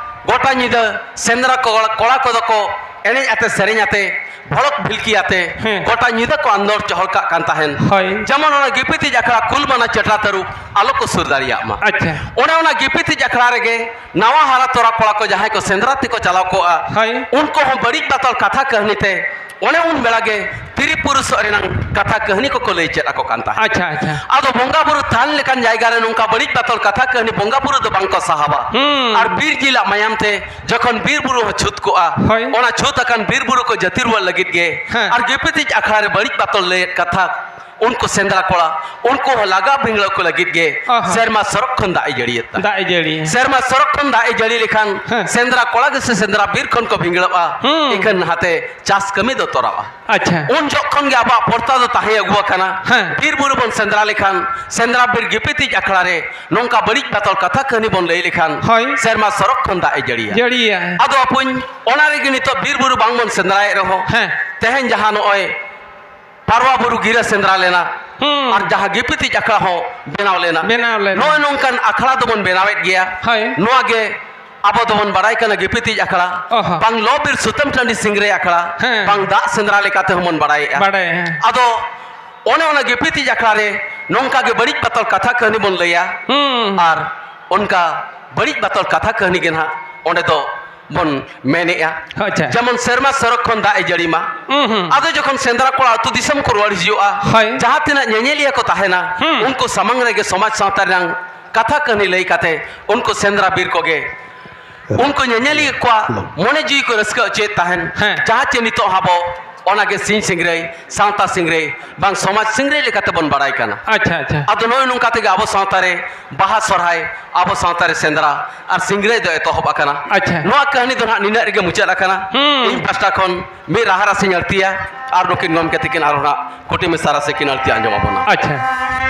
ᱜᱚᱴᱟ ᱧᱤᱫᱟᱹ ᱥᱮᱸᱫᱽᱨᱟ ᱠᱚ, ᱠᱚᱲᱟ ᱠᱚᱫᱚ ᱠᱚ ᱮᱱᱮᱡ ᱟᱛᱮ, ᱥᱮᱨᱮᱧ ᱟᱛᱮ, ᱵᱷᱚᱲᱚᱠ ᱵᱷᱤᱞᱠᱤ ᱟᱛᱮ ᱦᱮᱸ᱾ ᱜᱚᱴᱟ ᱧᱤᱫᱟᱹ ᱠᱚ ᱟᱸᱫᱳᱲ ᱪᱚᱦᱚᱲ ᱠᱟᱜ ᱠᱟᱱ ᱛᱟᱦᱮᱱ᱾ ᱦᱳᱭ᱾ ᱡᱮᱢᱚᱱ ᱚᱱᱟ ᱜᱤᱯᱤᱛᱤᱡ ᱟᱠᱷᱲᱟ ᱠᱩᱞ ᱵᱟᱱᱟ ᱪᱮᱴᱨᱟ ᱛᱟᱹᱨᱩᱵ ᱟᱞᱚ ᱠᱚ ᱥᱩᱨ ᱫᱟᱲᱮᱭᱟᱜ ᱢᱟ᱾ ᱟᱪᱪᱷᱟ᱾ ᱚᱱᱮ ᱚᱱᱟ ᱜᱤᱯᱤᱛᱤᱡ ᱟᱠᱷᱲᱟ ᱨᱮᱜᱮ ᱱᱟᱣᱟ ᱦᱟᱨᱟ ᱛᱚᱨᱟ ᱠᱚᱲᱟ ᱠᱚ ᱡᱟᱦᱟᱸᱭ ᱠᱚ ᱥᱮᱸᱫᱽᱨᱟ ᱛᱮᱠᱚ ᱪᱟᱞᱟᱣ ᱠᱚᱜᱼᱟ, ᱦᱳᱭ᱾ ᱩᱱᱠᱩ ᱦᱚᱸ ᱵᱟᱹᱲᱤᱡ ᱵᱟᱛᱚᱞ ᱠᱟᱛᱷᱟ ᱠᱟᱹᱦᱱᱤ ᱛᱮ ᱚᱱᱮ ᱩᱱ ᱵᱮᱲᱟ ᱜᱮ ᱛᱤᱨᱤ ᱯᱩᱨᱩᱥᱚᱜ ᱨᱮᱱᱟᱝ ᱠᱟᱛᱷᱟ ᱠᱟᱹᱦᱱᱤ ᱠᱚᱠᱚ ᱞᱟᱹᱭ ᱪᱮᱫ ᱟᱠᱚ ᱠᱟᱱ ᱛᱟᱦᱮᱸᱫ᱾ ᱟᱪᱪᱷᱟ, ᱟᱪᱪᱷᱟ᱾ ᱟᱫᱚ ᱵᱚᱸᱜᱟ ᱵᱩᱨᱩ ᱛᱷᱟᱱ ᱞᱮᱠᱟᱱ ᱡᱟᱭᱜᱟ ᱨᱮ ᱱᱚᱝᱠᱟ ᱵᱟᱹᱲᱤᱡ ᱵᱟᱛᱚᱞ ᱠᱟᱛᱷᱟ ᱠᱟᱹᱦᱱᱤ ᱵᱚᱸᱜᱟ ᱵᱩᱨᱩ ᱫᱚ ᱵᱟᱝ ᱠᱚ ᱥᱟᱦᱟᱣᱟ᱾ ᱦᱩᱸ᱾ ᱟᱨ ᱵᱤᱨ ᱡᱤᱞᱟᱜ ᱢᱟᱭᱟᱢ ᱛᱮ ᱡᱚᱠᱷᱚᱱ ᱵᱤᱨ ᱵᱩᱨᱩ ᱦᱚᱸ ᱪᱷᱩᱛ ᱠᱚᱜᱼᱟ, ᱦᱳᱭ᱾ ᱚᱱᱟ ᱪᱷᱩᱛ ᱟᱠᱟᱱ ᱵᱤᱨ ᱵᱩᱨᱩ ᱠᱚ ᱡᱟᱹᱛᱤ ᱨᱩᱣᱟᱹᱲ ᱞᱟᱹᱜᱤᱫ ᱜᱮ, ᱦᱮᱸ᱾ ᱟᱨ ᱜᱤᱯᱤᱛᱤᱡ ᱟᱠᱷᱲᱟ ᱨᱮ ᱵᱟᱹᱲᱤᱡ ᱵᱟᱛᱚᱞ ᱞᱟᱹᱭᱮᱫ ᱠᱟᱛᱷᱟ, ᱩᱱᱠᱩ ᱥᱮᱸᱫᱽᱨᱟ ᱠᱚᱲᱟ, ᱩᱱᱠᱩ ᱦᱚᱸ ᱞᱟᱜᱟ ᱵᱷᱤᱸᱜᱲᱟᱹᱣ ᱠᱚ ᱞᱟᱹᱜᱤᱫ ᱜᱮ ᱚ ᱦᱚᱸ᱾ ᱥᱮᱨᱢᱟ ᱥᱚᱨᱚᱜ ᱠᱷᱚᱱ ᱫᱟᱜ ᱮ ᱡᱟᱹᱲᱤᱭᱮᱫ ᱛᱟᱦᱮᱸᱫ᱾ ᱫᱟᱜ ᱮ ᱡᱟᱹᱲᱤᱭᱟ᱾ ᱥᱮᱨᱢᱟ ᱥᱚᱨᱚᱜ ᱠᱷᱚᱱ ᱫᱟᱜ ᱮ ᱡᱟᱹᱲᱤ ᱞᱮᱠᱷᱟᱱ ᱦᱮᱸ᱾ ᱥᱮᱸᱫᱽᱨᱟ ᱠᱚᱲᱟ ᱜᱮᱥᱮ ᱥᱮᱸᱫᱽᱨᱟ ᱵᱤᱨ ᱠᱷᱚᱱ ᱠᱚ ᱵᱷᱤᱸᱜᱲᱟᱹᱜᱼᱟ᱾ ᱦᱩᱸ᱾ ᱤᱠᱷᱟᱹᱱ ᱱᱟᱦᱟᱛᱮ ᱪᱟᱥ ᱠᱟᱹᱢᱤ ᱫᱚ ᱛᱚᱨᱟᱜᱼᱟ᱾ ᱟᱪᱪᱷᱟ᱾ ᱩᱱ ᱡᱚᱠᱷᱚᱱ ᱜᱮ ᱟᱵᱚᱣᱟᱜ ᱯᱚᱨᱛᱟ ᱫᱚ ᱛᱟᱦᱮᱸ ᱟᱹᱜᱩ ᱟᱠᱟᱱᱟ᱾ ᱦᱮᱸ᱾ ᱵᱤᱨ ᱵᱩᱨᱩ ᱵᱚᱱ ᱥᱮᱸᱫᱽᱨᱟ ᱞᱮᱠᱷᱟᱱ, ᱥᱮᱸᱫᱽᱨᱟ ᱵᱤᱨ ᱜᱤᱯᱤᱛᱤᱡ ᱟᱠᱷᱲᱟ ᱨᱮ ᱱᱚᱝᱠᱟ ᱵᱟᱹᱲᱤᱡ ᱵᱟᱛᱚᱞ ᱠᱟᱛᱷᱟ ᱠᱟᱹᱦᱱᱤ ᱵᱚᱱ ᱞᱟᱹᱭ ᱞᱮᱠᱷᱟᱱ, ᱦᱳᱭ᱾ ᱥᱮᱨᱢᱟ ᱥᱚᱨᱚᱜ ᱠᱷᱚᱱ ᱫᱟᱜ ᱮ ᱡᱟᱹᱲᱤᱭᱟ᱾ ᱡᱟᱹᱲᱤᱭᱟ᱾ ᱟᱫᱚ ᱟᱯᱩᱧ, ᱚᱱᱟ ᱨᱮᱜᱮ ᱱᱤᱛᱚᱜ ᱵᱤᱨ ᱵᱩᱨᱩ ᱵᱟᱝ ᱵᱚᱱ ᱥᱮᱸᱫᱽᱨᱟᱭᱮᱫ ᱨᱮᱦᱚᱸ, ᱦᱮᱸ᱾ ᱛᱮᱦᱮᱧ ᱡᱟᱦᱟᱸ ᱱᱚᱜᱼᱚᱭ ᱯᱟᱨᱣᱟ ᱵᱩᱨᱩ ᱜᱤᱨᱟᱹ ᱥᱮᱸᱫᱽᱨᱟ ᱞᱮᱱᱟ, ᱦᱩᱸ᱾ ᱟᱨ ᱡᱟᱦᱟᱸ ᱜᱤᱯᱤᱛᱤᱡ ᱟᱠᱷᱲᱟ ᱦᱚᱸ ᱵᱮᱱᱟᱣ ᱞᱮᱱᱟ᱾ ᱵᱮᱱᱟᱣ ᱞᱮᱱᱟ᱾ ᱱᱚᱜᱼᱚᱭ ᱱᱚᱝᱠᱟᱱ ᱟᱠᱷᱲᱟ ᱫᱚᱵᱚᱱ ᱵᱮᱱᱟᱣᱮᱫ ᱜᱮᱭᱟ᱾ ᱦᱳᱭ᱾ ᱱᱚᱣᱟ ᱜᱮ ᱟᱵᱚ ᱫᱚᱵᱚᱱ ᱵᱟᱲᱟᱭ ᱠᱟᱱᱟ ᱜᱤᱯᱤᱛᱤᱡ ᱟᱠᱷᱲᱟ, ᱚ ᱦᱚᱸ᱾ ᱵᱟᱝ ᱞᱚ ᱵᱤᱨ ᱥᱩᱛᱟᱹᱢ ᱴᱟᱺᱰᱤ ᱥᱤᱝᱨᱟᱹᱭ ᱟᱠᱷᱲᱟ, ᱦᱮᱸ᱾ ᱵᱟᱝ ᱫᱟᱜ ᱥᱮᱸᱫᱽᱨᱟ ᱞᱮᱠᱟ ᱛᱮᱦᱚᱸ ᱵᱚᱱ ᱵᱟᱲᱟᱭᱮᱫᱼᱟ᱾ ᱵᱟᱲᱟᱭᱟ, ᱦᱮᱸ᱾ ᱟᱫᱚ ᱚᱱᱮ ᱚᱱᱟ ᱜᱤᱯᱤᱛᱤᱡ ᱟᱠᱷᱲᱟ ᱨᱮ ᱱᱚᱝᱠᱟ ᱜᱮ ᱵᱟᱹᱲᱤᱡ ᱵᱟᱛᱚᱞ ᱠᱟᱛᱷᱟ ᱠᱟᱹᱦᱱᱤ ᱵᱚᱱ ᱞᱟᱹᱭᱟ᱾ ᱦᱩᱸ᱾ ᱟᱨ ᱚᱱᱠᱟ ᱵᱟᱹᱲᱤᱡ ᱵᱟᱛᱚᱞ ᱠᱟᱛᱷᱟ ᱠᱟᱹᱦᱱᱤ ᱜᱮ ᱱᱟᱦᱟᱜ ᱚᱸᱰᱮ ᱫᱚ ᱵᱚᱱ ᱢᱮᱱᱮᱜᱼᱟ᱾ ᱟᱪᱪᱷᱟ᱾ ᱡᱮᱢᱚᱱ ᱥᱮᱨᱢᱟ ᱥᱚᱨᱚᱜ ᱠᱷᱚᱱ ᱫᱟᱜ ᱮ ᱡᱟᱹᱲᱤ ᱢᱟ᱾ ᱦᱩᱸ, ᱦᱩᱸ᱾ ᱟᱫᱚ ᱡᱚᱠᱷᱚᱱ ᱥᱮᱸᱫᱽᱨᱟ ᱠᱚᱲᱟ ᱟᱹᱛᱩ ᱫᱤᱥᱚᱢ ᱠᱚ ᱨᱩᱣᱟᱹᱲ ᱦᱤᱡᱩᱜᱼᱟ, ᱦᱳᱭ᱾ ᱡᱟᱦᱟᱸ ᱛᱤᱱᱟᱹᱜ ᱧᱮᱧᱮᱞᱤᱭᱟᱹ ᱠᱚ ᱛᱟᱦᱮᱱᱟ, ᱦᱩᱸ᱾ ᱩᱱᱠᱩ ᱥᱟᱢᱟᱝ ᱨᱮᱜᱮ ᱥᱚᱢᱟᱡᱽ ᱥᱟᱶᱛᱟ ᱨᱮᱱᱟᱜ ᱠᱟᱛᱷᱟ ᱠᱟᱹᱦᱱᱤ ᱞᱟᱹᱭ ᱠᱟᱛᱮ ᱩᱱᱠᱩ ᱥᱮᱸᱫᱽᱨᱟ ᱵᱤᱨ ᱠᱚᱜᱮ ᱩᱱᱠᱩ ᱧᱮᱧᱮᱞᱤᱭᱟᱹ ᱠᱚᱣᱟᱜ ᱢᱚᱱᱮ ᱡᱤᱣᱤ ᱠᱚ ᱨᱟᱹᱥᱠᱟᱹ ᱦᱚᱪᱚᱭᱮᱫ ᱛᱟᱦᱮᱱ᱾ ᱦᱮᱸ᱾ ᱡᱟᱦᱟᱸ ᱪᱮ ᱱᱤᱛᱚᱜ ᱟᱵᱚ ᱚᱱᱟᱜᱮ ᱥᱤᱧ ᱥᱤᱝᱨᱟᱹᱭ, ᱥᱟᱶᱛᱟ ᱥᱤᱝᱨᱟᱹᱭ, ᱵᱟᱝ ᱥᱚᱢᱟᱡᱽ ᱥᱤᱝᱨᱟᱹᱭ ᱞᱮᱠᱟᱛᱮ ᱵᱚᱱ ᱵᱟᱲᱟᱭ ᱠᱟᱱᱟ᱾ ᱟᱪᱪᱷᱟ, ᱟᱪᱪᱷᱟ᱾ ᱟᱫᱚ ᱱᱚᱜᱼᱚᱭ ᱱᱚᱝᱠᱟ ᱛᱮᱜᱮ ᱟᱵᱚ ᱥᱟᱶᱛᱟ ᱨᱮ ᱵᱟᱦᱟ ᱥᱚᱨᱦᱟᱭ, ᱟᱵᱚ ᱥᱟᱶᱛᱟ ᱨᱮ ᱥᱮᱸᱫᱽᱨᱟ ᱟᱨ ᱥᱤᱝᱨᱟᱹᱭ ᱫᱚ ᱮᱛᱚᱦᱚᱵ ᱟᱠᱟᱱᱟ᱾ ᱟᱪᱪᱷᱟ᱾ ᱱᱚᱣᱟ ᱠᱟᱹᱦᱱᱤ ᱫᱚ ᱱᱟᱦᱟᱜ ᱱᱤᱱᱟᱹᱜ ᱨᱮᱜᱮ ᱢᱩᱪᱟᱹᱫ ᱟᱠᱟᱱᱟ᱾ ᱦᱩᱸ᱾ ᱤᱧ ᱯᱟᱦᱴᱟ ᱠᱷᱚᱱ ᱢᱤᱫ ᱨᱟᱦᱟ ᱨᱟᱥᱤᱧ ᱟᱹᱲᱛᱤᱭᱟ ᱟᱨ ᱱᱩᱠᱤᱱ ᱜᱚᱢᱠᱮ ᱛᱤᱠᱤᱱ ᱟᱨᱦᱚᱸ ᱱᱟᱦᱟᱜ ᱠᱩᱴᱤ ᱢᱮᱥᱟ ᱨᱟᱥᱤ ᱠᱤᱱ ᱟᱹᱲᱛᱤ ᱟᱸᱡᱚᱢ ᱟᱵᱚᱱᱟ᱾ ᱟᱪᱪᱷᱟ᱾